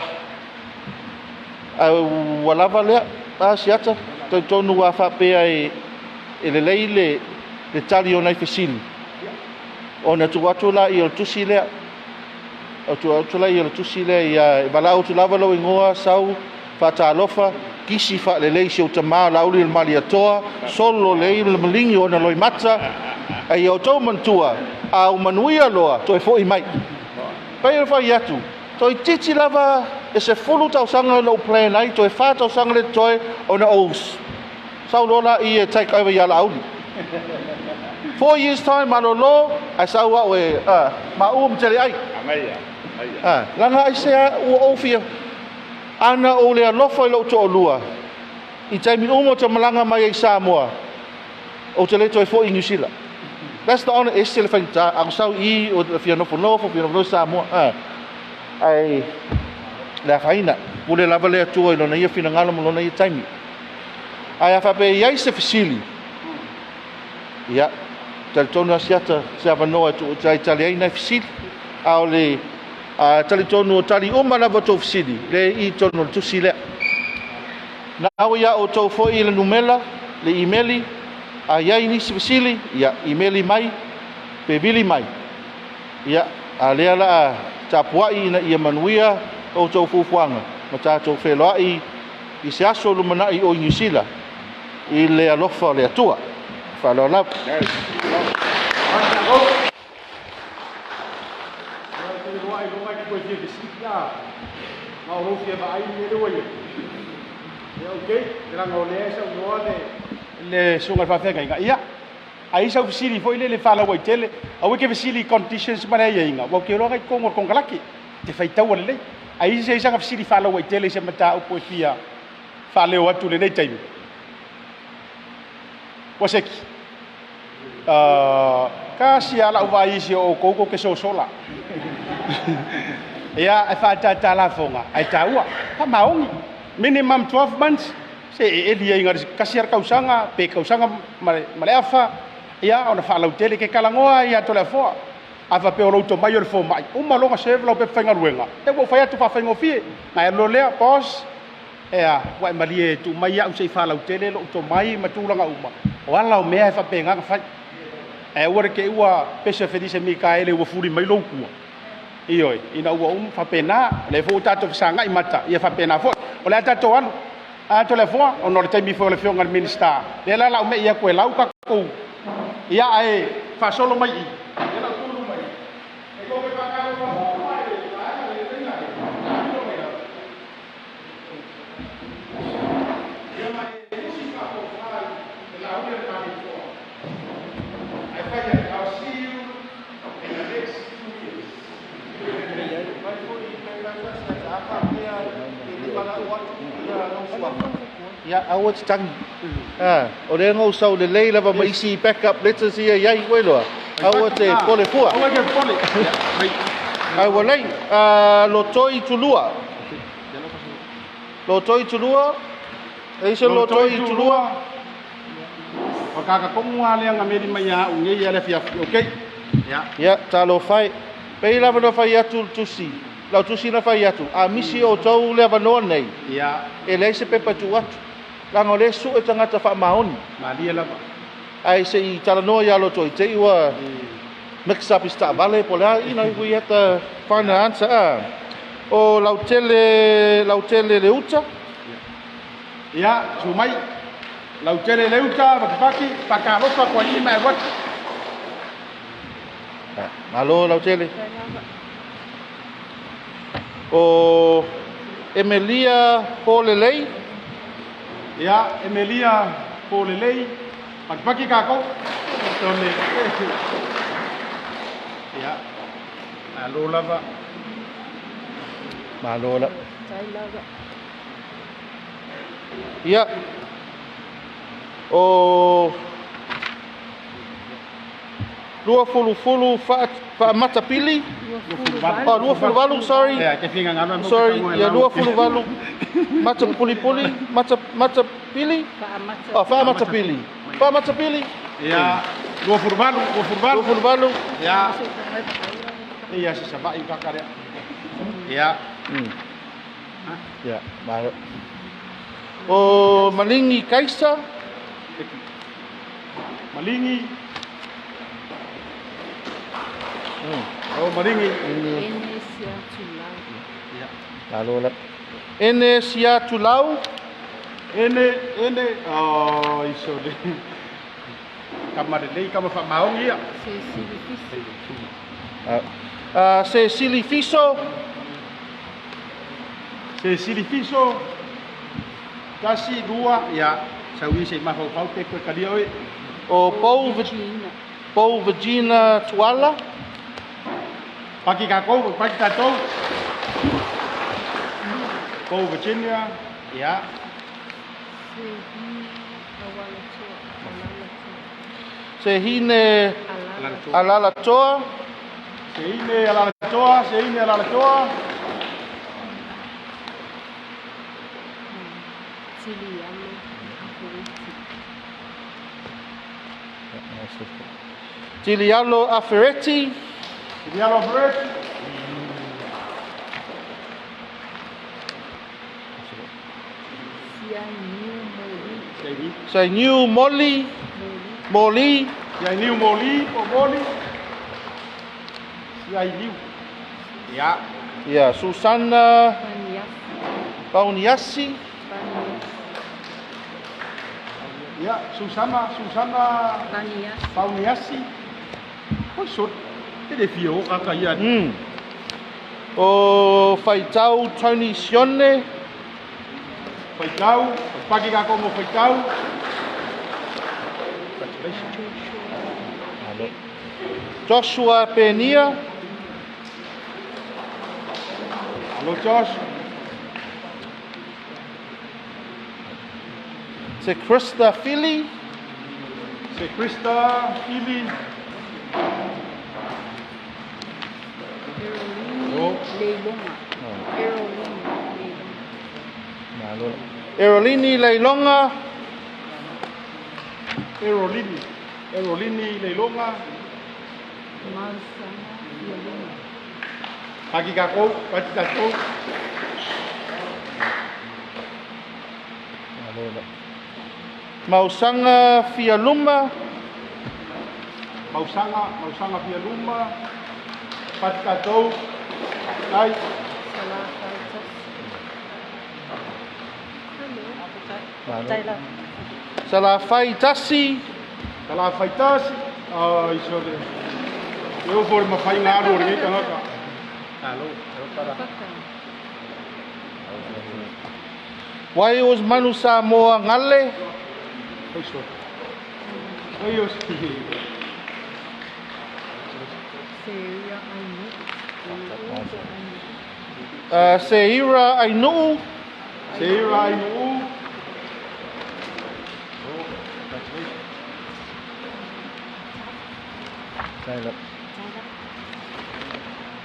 a ua lava lea, a Siata, talitonu ua faapea e, e lelei le, le tali o nai fesili, ona tuu atu laia o le tusi lea, tuu atu laia o le tusi lea ia e valaau atu lava lou igoa, sau, faatalofa, kisi faalelei si ou tama Laauli le Malietoa, solo lelei le maligi o ona loimata, a ia outou manatua, a ua manuia loa, toe foi mai. Pei ona fai atu, toeitiiti lava e 10 tausaga na ou plan ai, toe 4 tausaga lea totoe ona ou sau loa laia e take over ia Laauli. 4 years time malolo ae sau au e maua ma tele ai. Leaga aisea ua ou fia ana ou le alofa i lou toalua i taimi uma ou te malaga mai ai i Samoa, ou te le toe foi i Niu Sila. That's the honest, ese le faigata, a ou sau i i, ou fia nofonofo, fia nofonofo i Samoa, ae le afaina, pule lava le Atua i lona ia finagalo ma lona ia taimi. Ae a faapea e i ai se fesili, ia, talitonu Asiata se avanoa e tuu e tali ai nai fesili, a o le talitonu o tali uma lava tou fesili, le i i totonu o le tusi lea. Nau ia outou foi le numela, le imeli, a i ai nisi fesili, ia, imeli mai, pe vili mai. Ia, a lea la a tapuai ina ia manuia outou fuafuaga ma tatou feiloai i se aso lumanai o i Niu Sila i le alofa o le Atua. Faaaloalo lava. Le susuga i le faafeagaiga, ia, a i ai sau fesili foi lele faalauaitele, aua e te fesili i conditions ma le aiaiga, aua ou te iloa na i totonu o le konekarate, e te faitaua lelei. A i ai sana fesili faalauaitele i se mataupu e fia faaleo atu i lenei taimi, ua seki. Tasi lava lau vaai i isi o outou tou te sosola. Ia, e faaataata lafoga, ae taua, faamaoni. Minimum 12 months, se e eli ai na o le tasi lava le tausaga, pe tausaga ma le afa, ia ona faalautele. E te talanoa ai ia Toleafoa. A faapea o lou tomai o le fomai, uma loa ona serve lau pepa faigaluega, ia ua ou fai atu faafaigofie. Ona e alu loa lea, boss, ea, ua e malie e tuu mai au se i faalautele lou tomai ma tulaga uma. O ala o mea e faapena ona fai. Ae aua le te i ua pese Felise Mikaele ua fuli mai lou tua. Ioe, ina ua uma faapena, o lea foi ua tatou fesagai mata, ia faapena foi. O le a tatou alu, a Toleafoa, ona o le taimi foi o le Afioga i le Minisita, lea la o le a ou me'i atu e lau tatou, ia ae faasolo mai i i. Lea la o tu luma i i. E tou te faatalofa uma i le vaega lea e taamilo mai lava. Ia ma e tusi faafofoga i le Laauli a le Malietoa. Ae fai atu, I'll see you in the next 2 years. Ia, aua e te tangi. O lea na ou sau lelei lava ma isi backup letters ia i ai, ua iloa. Aua te pole fua. Aua te pole. Ae ua lei, lotoi tulua. Lotoi tulua. E i se lotoi tulua. O kaka tonu lava lea na meli mai ia au nei ia le afiafi. Okay. Ia. Ia, talofa e. Pei lava na fai atu le tusi, lau tusi na fai atu, a misi outou le avanoa nei, Ia. e leai se pepa e tuu atu, leaga o lea e sue tagata faamaoni. Malie lava. Ae se i talanoa ia Lotoi, te i ua mix up i se taavale po o le a, you know, we have to find an answer, a. O Lautele, Lautele Leuta. Ia, susu mai. Lautele Leuta, Fakifaki, faatalofa atu ai i ma e alu atu. Malo Lautele. O Emelia Polelei. Ia, Emelia Polelei, pakipaki kākou. Tone. Ia, malo lava. Malo lava. Ia, o Luafulufulu Faamatapili. Oh, 28, sorry. Sorry, ia 28 Matapulipuli, Matapili. Oh, Faamatapili. Faamatapili. Ia 28, 28. 28. Ia. Ia se sava'i kaka lea. Ia. Ia, malo. O Malingi Kaisa. Malingi. O Malingi. Ia. Malo la. Ene Sia Tulau. Ene, ene, oh, iso le. Kama lelei, kama faamaogi ia. Se Sili Fiso. Se Sili Fiso. 1, 2, ia. Saui se i mafaufau pe koe kalia oe. O Paul Virginia Tuala. Paki kākou, paki tātou. Paul Virginia, ia. Se Hine Alalatoa. Se Hine Alalatoa, Se Hine Alalatoa. Tilialo Afereti. Tilialo Afereti. Sa New Molly. Molly. Sia New Molly, o Molly. Sia New. Ia. Ia, Susana Pauniasi. Ia, Susana, Susana Pauniasi. Oi sot. Te le fia o kaka ia. O Faitau Tony Sione. Faitau, paki kako mo Faitau. Joshua Penia. Hello Josh. Se Krista Philly. Se Krista Philly. Erolini Leilonga. Erolini. Erolini Leilonga. Paki kako, paki kako. Mausanga Fialuma. Mausanga, Mausanga Fialuma. Paki kako. Ai. Salafai Tasi. Salafai Tasi. Ai, sorry. Eu vou me fai ngaro ni tangata. Alo, para. Waios Manu Samoa Ngale. Oi, sorry. Waios. Seira Ainu. Seira Ainu.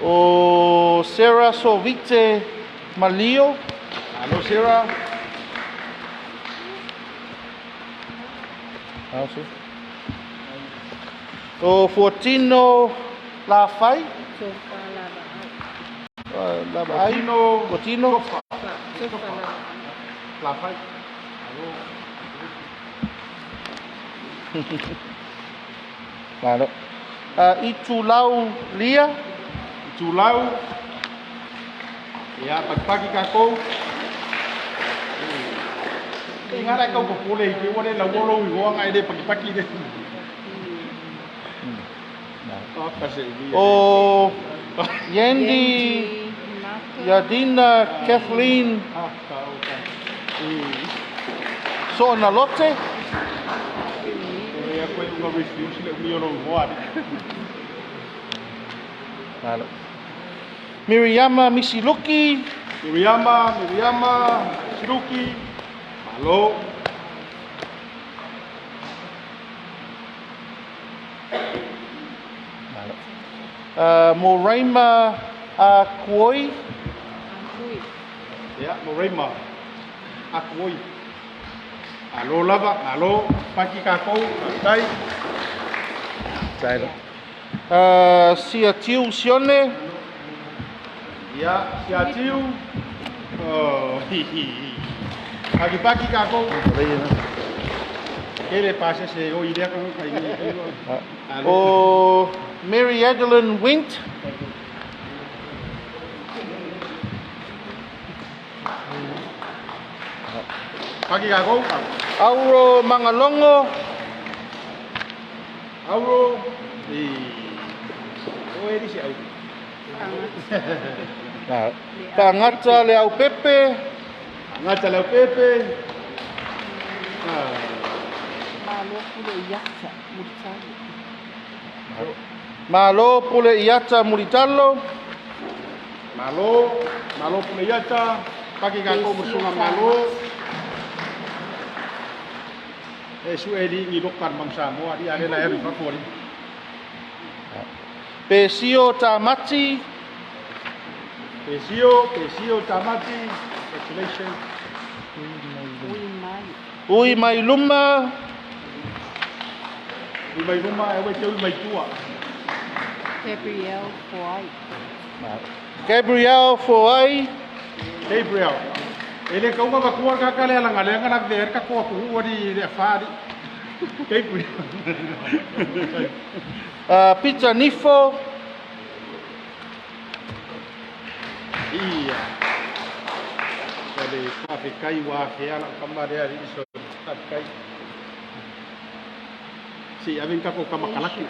O Sarah Sovite Malio. Hello Sarah. O Fortino Lafai. Fortino. Fortino. Lafai. Malo. Itulau Lia. Itulau. Ia, pagi-pagi kako. E ngara kau popole i te wane la wolo i hoa ngai le pagi-pagi le. O Yendi Yadina Kathleen So'onalote. Ia koe unga refuse le umi ono hoa. Miriama Misiluki. Miriama, Miriama Misiluki. Malo. Moraima Akuoi. Ia, Moraima Akuoi. Malo lava, malo, paki kākou, faafetai. Siatiu Sione. Ia, Siatiu. Oh, hi, hi, hi. Paki paki kākou. Kele pasese o i lea ka i ni. O Mary Adeline Went. Paki kākou. Auro Mangalongo. Auro. I. O e si au. Pa'agata Leaupepe. Ngata Leaupepe. Malo Pule Iata Mulitalo. Malo, Malo Pule Iata. Paki kākou ma Malo. E su e li ngi lokan mang Samoa di ale la e fa fori. Pesio Tamati. Pesio, Pesio Tamati. Congratulations. Ui mai luma. Ui mai luma e te ui mai tua. Gabrielle Foai. Gabrielle Foai. Gabriel. E le kaunga vakua ka ka le alanga le anga la ver ka koa kuhu ori le afari. Gabriel. Peter Nifo. Ia. Le whawhekai wā whia la kama rea ri so whawhekai. Si avin kako kama kalaki.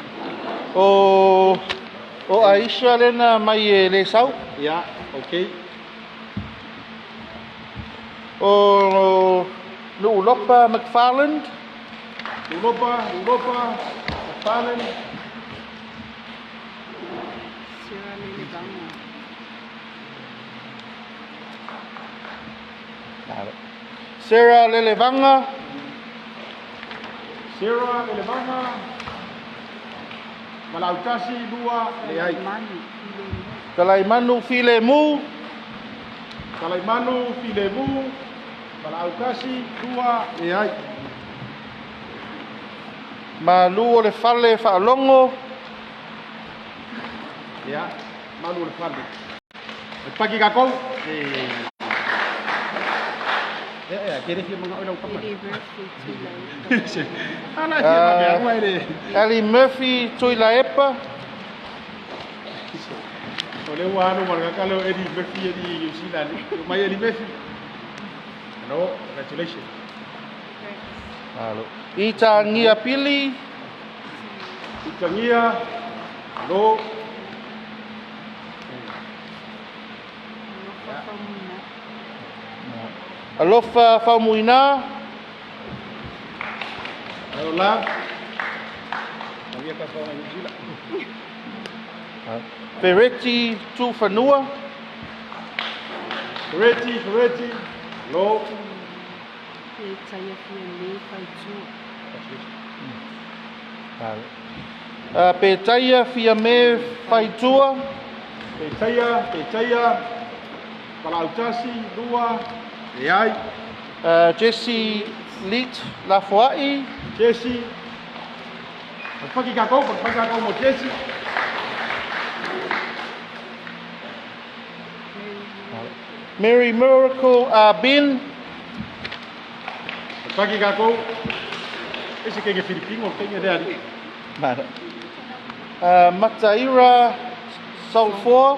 O Aisha lena mai e le sau. Ia, okay. O Nuulopa McFarland. Nuulopa, Nuulopa McFarland. Sarah Lelevanga. Sarah Lelevanga. Sarah Lelevanga. Malautasi lua leai. Talaimanu Filemu. Talaimanu Filemu. Malautasi lua leai. Malu o le fale whaalongo. Ia, malu o le fale. E paki kākou. Ellie Murphy Tuilaepa. O le ua anu maraka leo Eddie Murphy Eddie New Zealand. Mai Eddie Murphy. No, congratulations. Alo. Ita Ngia Pili. Ita Ngia. Alo. Alofa Faumuina. Alola. Fereti Tufanua. Fereti, Fereti. Lo. Petaia Fiame Faitua. Petaia, Petaia. Palautasi, Lua. Leai. Jesse Leet Lafoai. Jesse. Paki kākou, paki kākou mo Jesse. Mary Miracle Ben. Paki kākou. Ese kenge Filipino, kenge rea ni. Mataira Solfoa.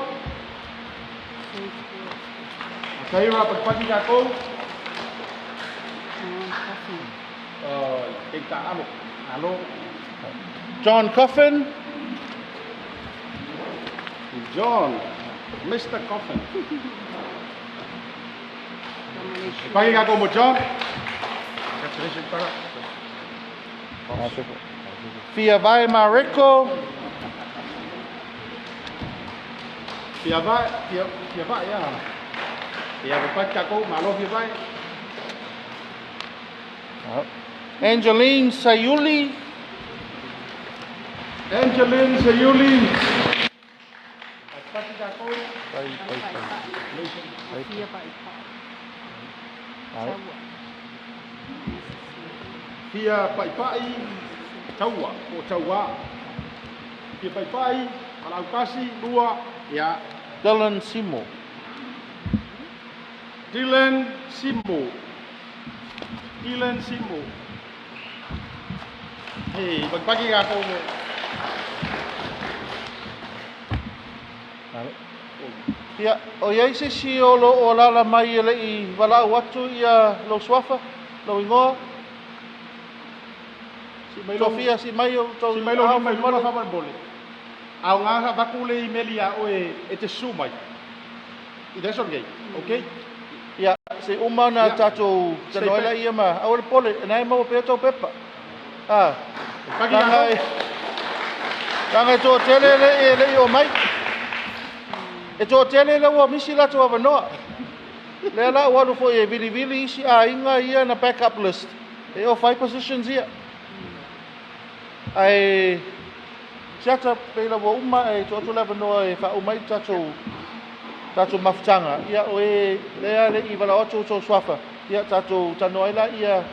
Mataira, paki kākou. Keita alo. Alo. John Coffin. John. Mr. Coffin. Paki kākou mo John. Congratulations, para. Fia Vai Mareko. Fia Vai, Fia Vai, ya. Fia Vai kākou, malo Fia Vai. Angeline Sayuli. Angeline Sayuli. Patipati tatou. Pai pai pai. Fia pa'ipa'i. Taua. Fia pa'ipa'i taua po o tauā. Fia pa'ipa'i valaau tasi lua ia. Dylan Simo. Dylan Simo. Dylan Simo. Hei, pagi-pagi aku mo. Ia, o iai se isi o lo o alaala mai e le i valaau atu ia lou suafa, lou igoa? Si mai lou Sofia, si mai o tou Si mai lou aao lima i luma faamolemole. Faamolemole. Aoga sa avatu le email iā oe e te susu mai. I le aso lenei, okay? Ia, se i uma ona Ia. tatou Stay talanoa ai back. laia ma aua le pole, na e maua pea tou pepa. Ah, Pagi leaga kātou. e, leaga e toatele e le i oo mai. E toatele lea ua misi latou avanoa. Lea la ua alu foi e vilivili isi aiga ia na backup list. E o fai positions ia. Ae siata pei la ua uma e tuu atu le avanoa e faauma ai tatou tatou mafutaga. Ia o e lea le i valaau atu outou suafa. Ia tatou talanoa ai laia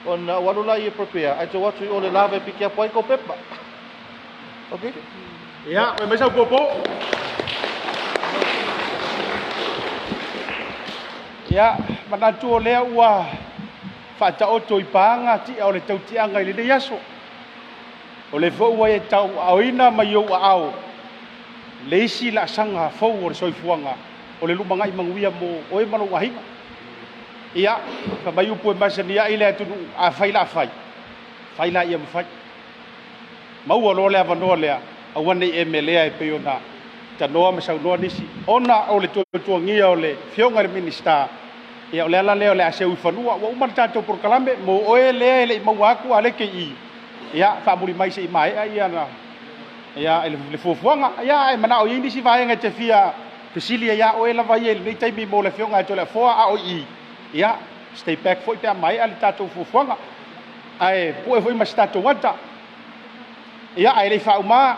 ona ua alu laia prepare. Ae tuu atu i o le lava e piki apu ai kou pepa. Okay? Ia, oi mai sau popo. Ia, manatu o lea ua faataoto i paga ti'a o le tautiaga i lenei aso. O le foi ua e tauaaoina mai ou aao le isi laasaga fou o le soifuaga o le lumaga'i manuia mo oe ma lou aiga. Ia, fai mai upu e masani ai le atunuu, a fai la fai, fai laia ma fai. Maua loa le avanoa lea, aua ne i e melea e pei ona tanoa ma saunoa nisi. Ona o le tuatuagia o le Afioga i le Minisita, ia o le ala lea o le a seu i fanua. Ua uma le tatou polokalame, mo oe lea e le i maua atu a le KI, ia faamuli mai se i maea ia na, ia le fuafuaga. Ia ae manao i ai nisi vaega e te fia fesili ai ia oe lava ia i lenei taimi mo le Afioga ia Toleafoa a o i i. Ia, stay back foi pe a maea le tatou fuafuaga. Ae pue foi ma se tatou ata. Ia, ae le i faauma,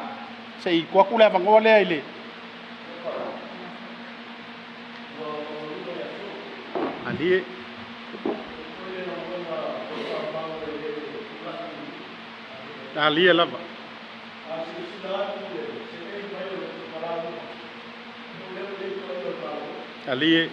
se i tuu atu le avanoa lea i le Alie. Alie lava. Alie.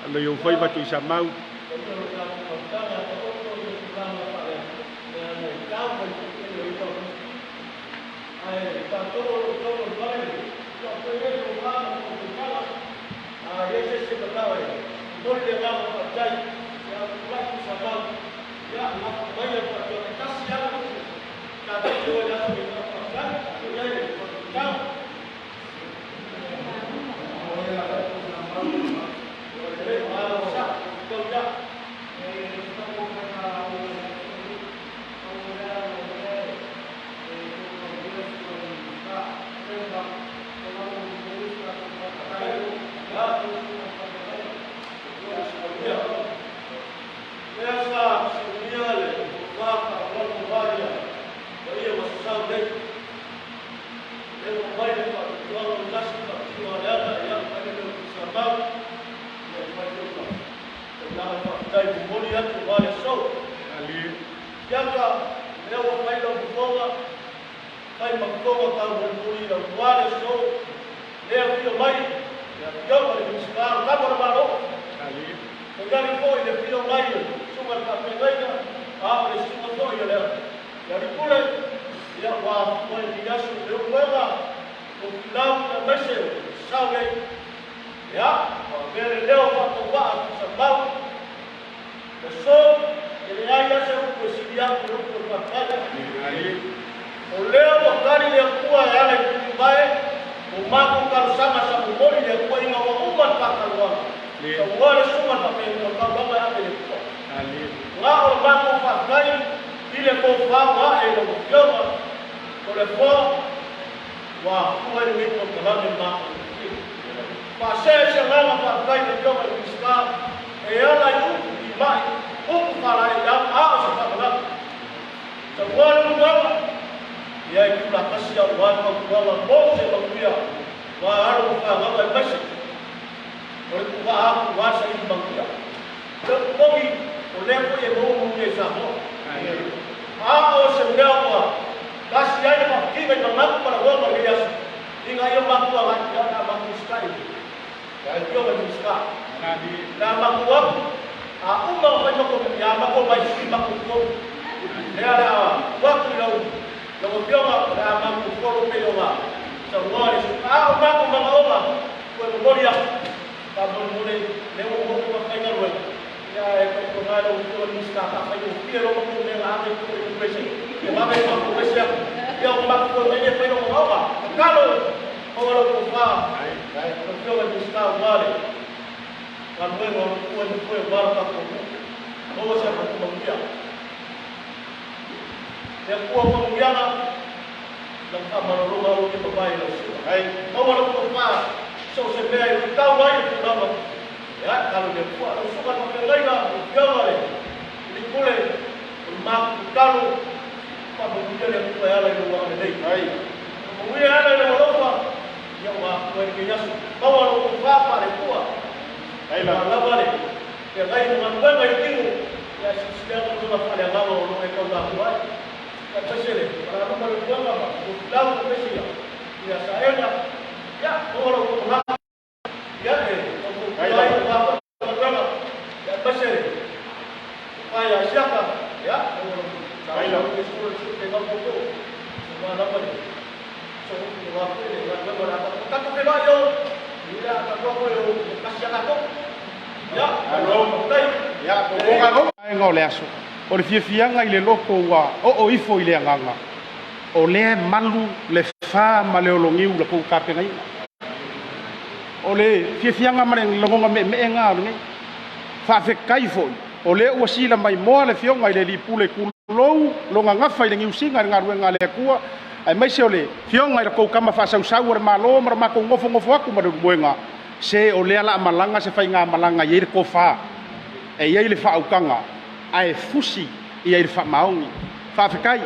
Alo i ou faiva Tuisamau. Saunoa le susuga i le faafeagaiga o le taulaga e ave i le Atua. Na o le matou faafetai i le tofa ua ae i lau Afioga Toleafoa ua afua ai lenei polokalame matagofie. Faasee se agaga faafetai i le Afioga i le Minisita e ala i upu timai, upu faalaeiau a o se faamanatu. Saunoa le uluaga, ia e tulatasi aua le fautuaga mo se manuia ma alo ma fanau aemaise o le tuuvaa atu aua le saili manuia. O le upu moni, o lea foi e maua manuia i Samoa. A o se mea ua tasi ai le faafitiga i manatu ma lagona i lenei aso, ina ia matou agai, ia o le a matou usitai i le Afioga i le Minisita. O le a matou atu, a uma ona fai matou mea, ia matou omai sui matou i totonu. Lea o le a tuu atu i lau lau Afioga, o le a matou follow pei ona saunoa le sui. A o matou manaoga, toe momoli atu. Faamolemole, lea ua uma ona faigaluega, ia ae tautuana e lau Afioga i le Minisita, faafaigofie loa matou mea na ave i tua i Immigration, ia vave ona matou ese atu, ia ona matou toe omai lea e fai lou manaoga. Tatalo, maua lau tofa, lau Afioga i le Minisita aua le galuega o lo o tua i le foe aua lo tatou atunuu. Maua se atunuu manuia. Le Atua o faamanuiaga, lau faamalologa aua te mavae i lau susuga. Maua lau tofa i so o se mea e luitau ai le tulaga. Ia, talo i le Atua. Lau susuga i le faafeagaiga, lau Afioga i le Alii Pule, o le matou tatalo, faamanuia le Atua e ala i lou agalelei. Faamanuia e ala i lou alofa, ia ua afua ai lenei aso. Maua lau tofa faale-Atua. Ua lava le feagai ma galuega i le tino, ia ae silasila atu i lona faaleagaga o lo o e taulamua ai. Ia aemaise le falaluga o le puega ma Tofilau aemaise ia ia Saega, ia maua lo outou manatu ia e faufautua ai aua foi galuega, ia aemaise le pae ia Asiata, ia maua lo saoa o le sulu le sulu pe gau outou, aua lava le sooupu aua foi le galuega o le a tatou tatou feiloai o ia tatou foi o kasi a tatou. Ia, malo faafetai. Ia, vaega o le aso. O le fiafiaga i le loto ua oo ifo i le agaga, o lea e malu le fa ma le ologiu i la tou tapenaina. O le fiafiaga ma le lagona meemeega o lenei. Faafetai foi, o lea ua sila mai moa le Afioga i le Alii Pule tulou lona gafa i le Niusiga i le galuega a le Atua, aemaise o le Afioga i la tou tama faasausau o le Malo ma le matou nofonofo atu ma le ulumoega, se o lea la a malaga se faigamalaga e i ai le tofa, e i ai le faautaga, ae fusi i ai le faamaoni. Faafetai.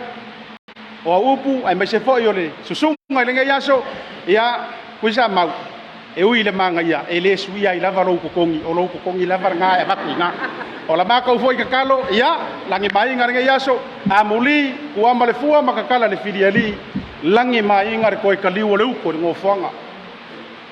O au upu, aemaise foi o le susuga i lenei aso, ia, Tuisamau, e ui i le manaia, e le suia ai lava lou totogi, o lou totogi lava lena e avatu i ina. O la matou foi tatalo, ia, lagi maina lenei aso, amuli, tua ma le fua ma tatala le filialii, lagi maina le toe taliu o le utu i le nofoaga.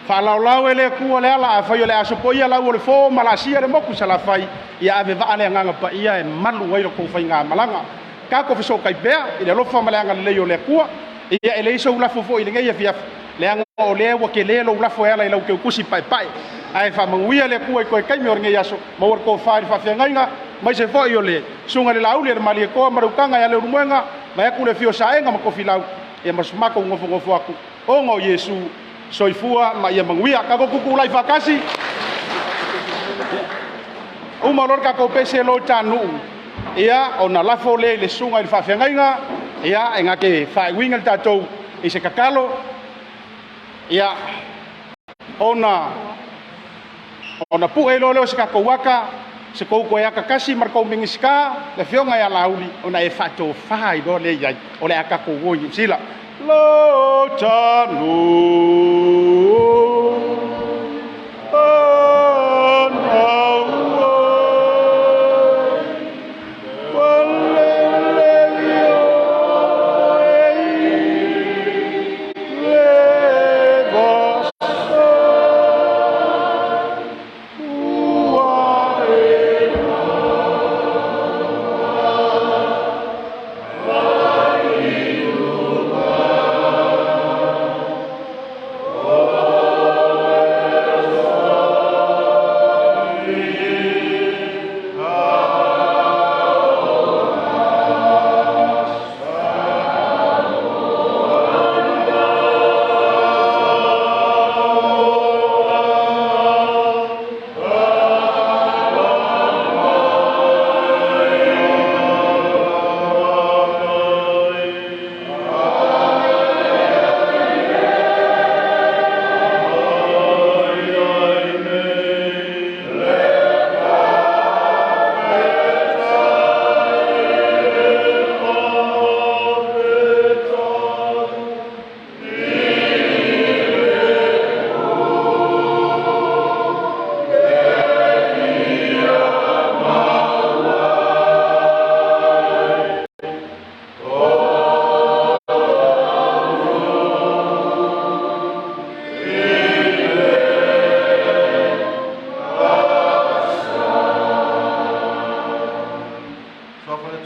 Faalaolao e le Atua le ala, afai o le a sopoia lau o le fo ma laasia le motu i Salafai, ia ave vaa le Agaga Paia e malu ai lo tou faigamalaga. Tatou fesootai pea i le alofa ma le agalelei o le Atua. Ia e leai sou lafo foi i lenei afiafi, leaga o lea ua tele lou lafo e ala i lau teutusi paepae. Ae faamanuia le Atua i toe taimi o lenei aso, maua le tofa i le faafeagaiga, aemaise foi o le susuga i le Laauli a le Malietoa ma le utaga ia Leulumoega, vaeatu le afio o Saega ma Tofilau, ia ma so matou nofonofo atu. Ona o Iesu, soifua ma ia manuia. Tatou tutulai faatasi. Uma loa le tatou pese loa i Tanu'u, ia ona lafo lea i le susuga i le faafeagaiga, ia e na te faaiuina le tatou i se tatalo, ia ona ona pu'e loa lea o se tatou ata, se tou toe ata tasi ma le tou Minisita, le Afioga ia Laauli, ona e faatofa ai loa lea i ai, o le a tatou o i Niu Sila. Lo Tanu'u.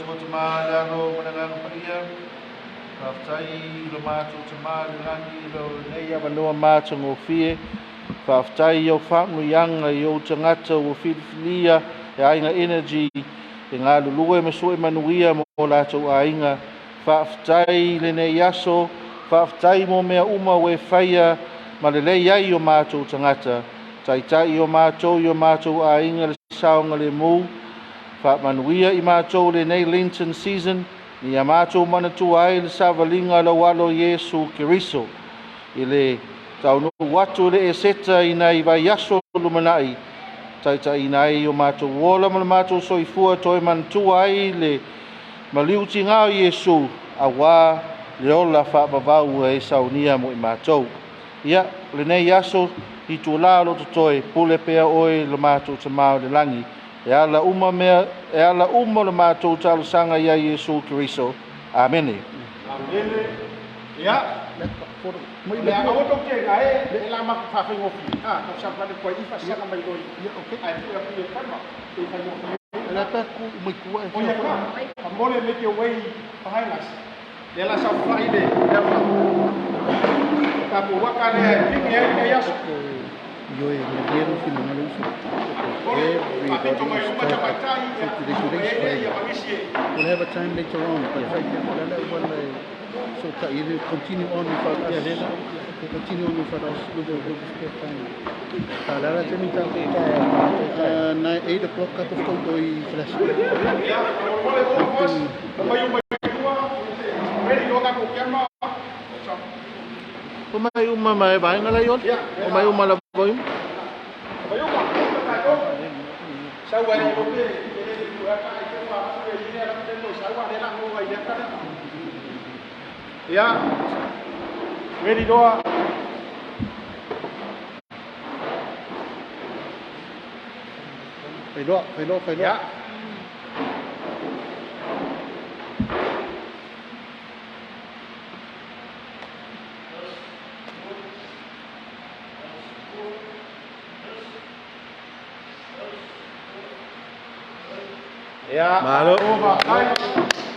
Afua Tamā, le Alo ma le Agaga Paia. Faafetai i lo matou Tamā i le lagi i lo lenei avanoa matagofie. Faafetai i au faamanuiaga i ou tagata ua filifilia e Aiga Energy e galulue ma sue manuia mo latou aiga. Faafetai i lenei aso, faafetai mo mea uma ua e faia ma lelei ai o matou tagata. Taitai i o matou i o matou aiga le saogalemu. Faamanuia i matou lenei Lenten season, ia matou manatua ai le savaliga a lou alo Iesu Keriso. I le taunuu atu le eseta i nai vaiaso lumanai, taitaiina ai o matou ola ma le matou soifua toe manatua ai le maliutigā o Iesu, auā le ola faavavau e saunia mo i matou. Ia, lenei aso, i itulā o lo o totoe, pule pea oe le matou Tamā o le lagi. E ala uma mea, e ala uma le matou talosaga ia Iesu Keriso. Amene. Amene. Ia, le aga o tou te ga e la ma faafaigofie. A, tau sa pale koe i faasiaga mai loi. Ia, okay. Ae tuu atu i le kama, e faigofie. Le pa ku mai tua e O ia ka, famole make your way behind us. Le la sa fai le, le fa. Ka pu waka le pingi ai le aso. Io e me dieron finangalo uso. Everybody is tied. So today's Friday. We'll have a time later on, but right now, so that you continue on without us. Continue on without us with the spare time. La temi ta 9, 8 o'clock cut off to i flash. Ia, o le all of us, mai uma i tua, ready lo ka ko kema. O mai uma mai vaenga la iol. O mai uma la voi. Mai uma, ta ko. Sa wa le lo pe, le le tu ka ai te wa fu e le la te mo sa wa le la mo ai le ka. Ia, ready loa. Fai loa, fai loa, fai loa. Ia. Ia. Malo. Over.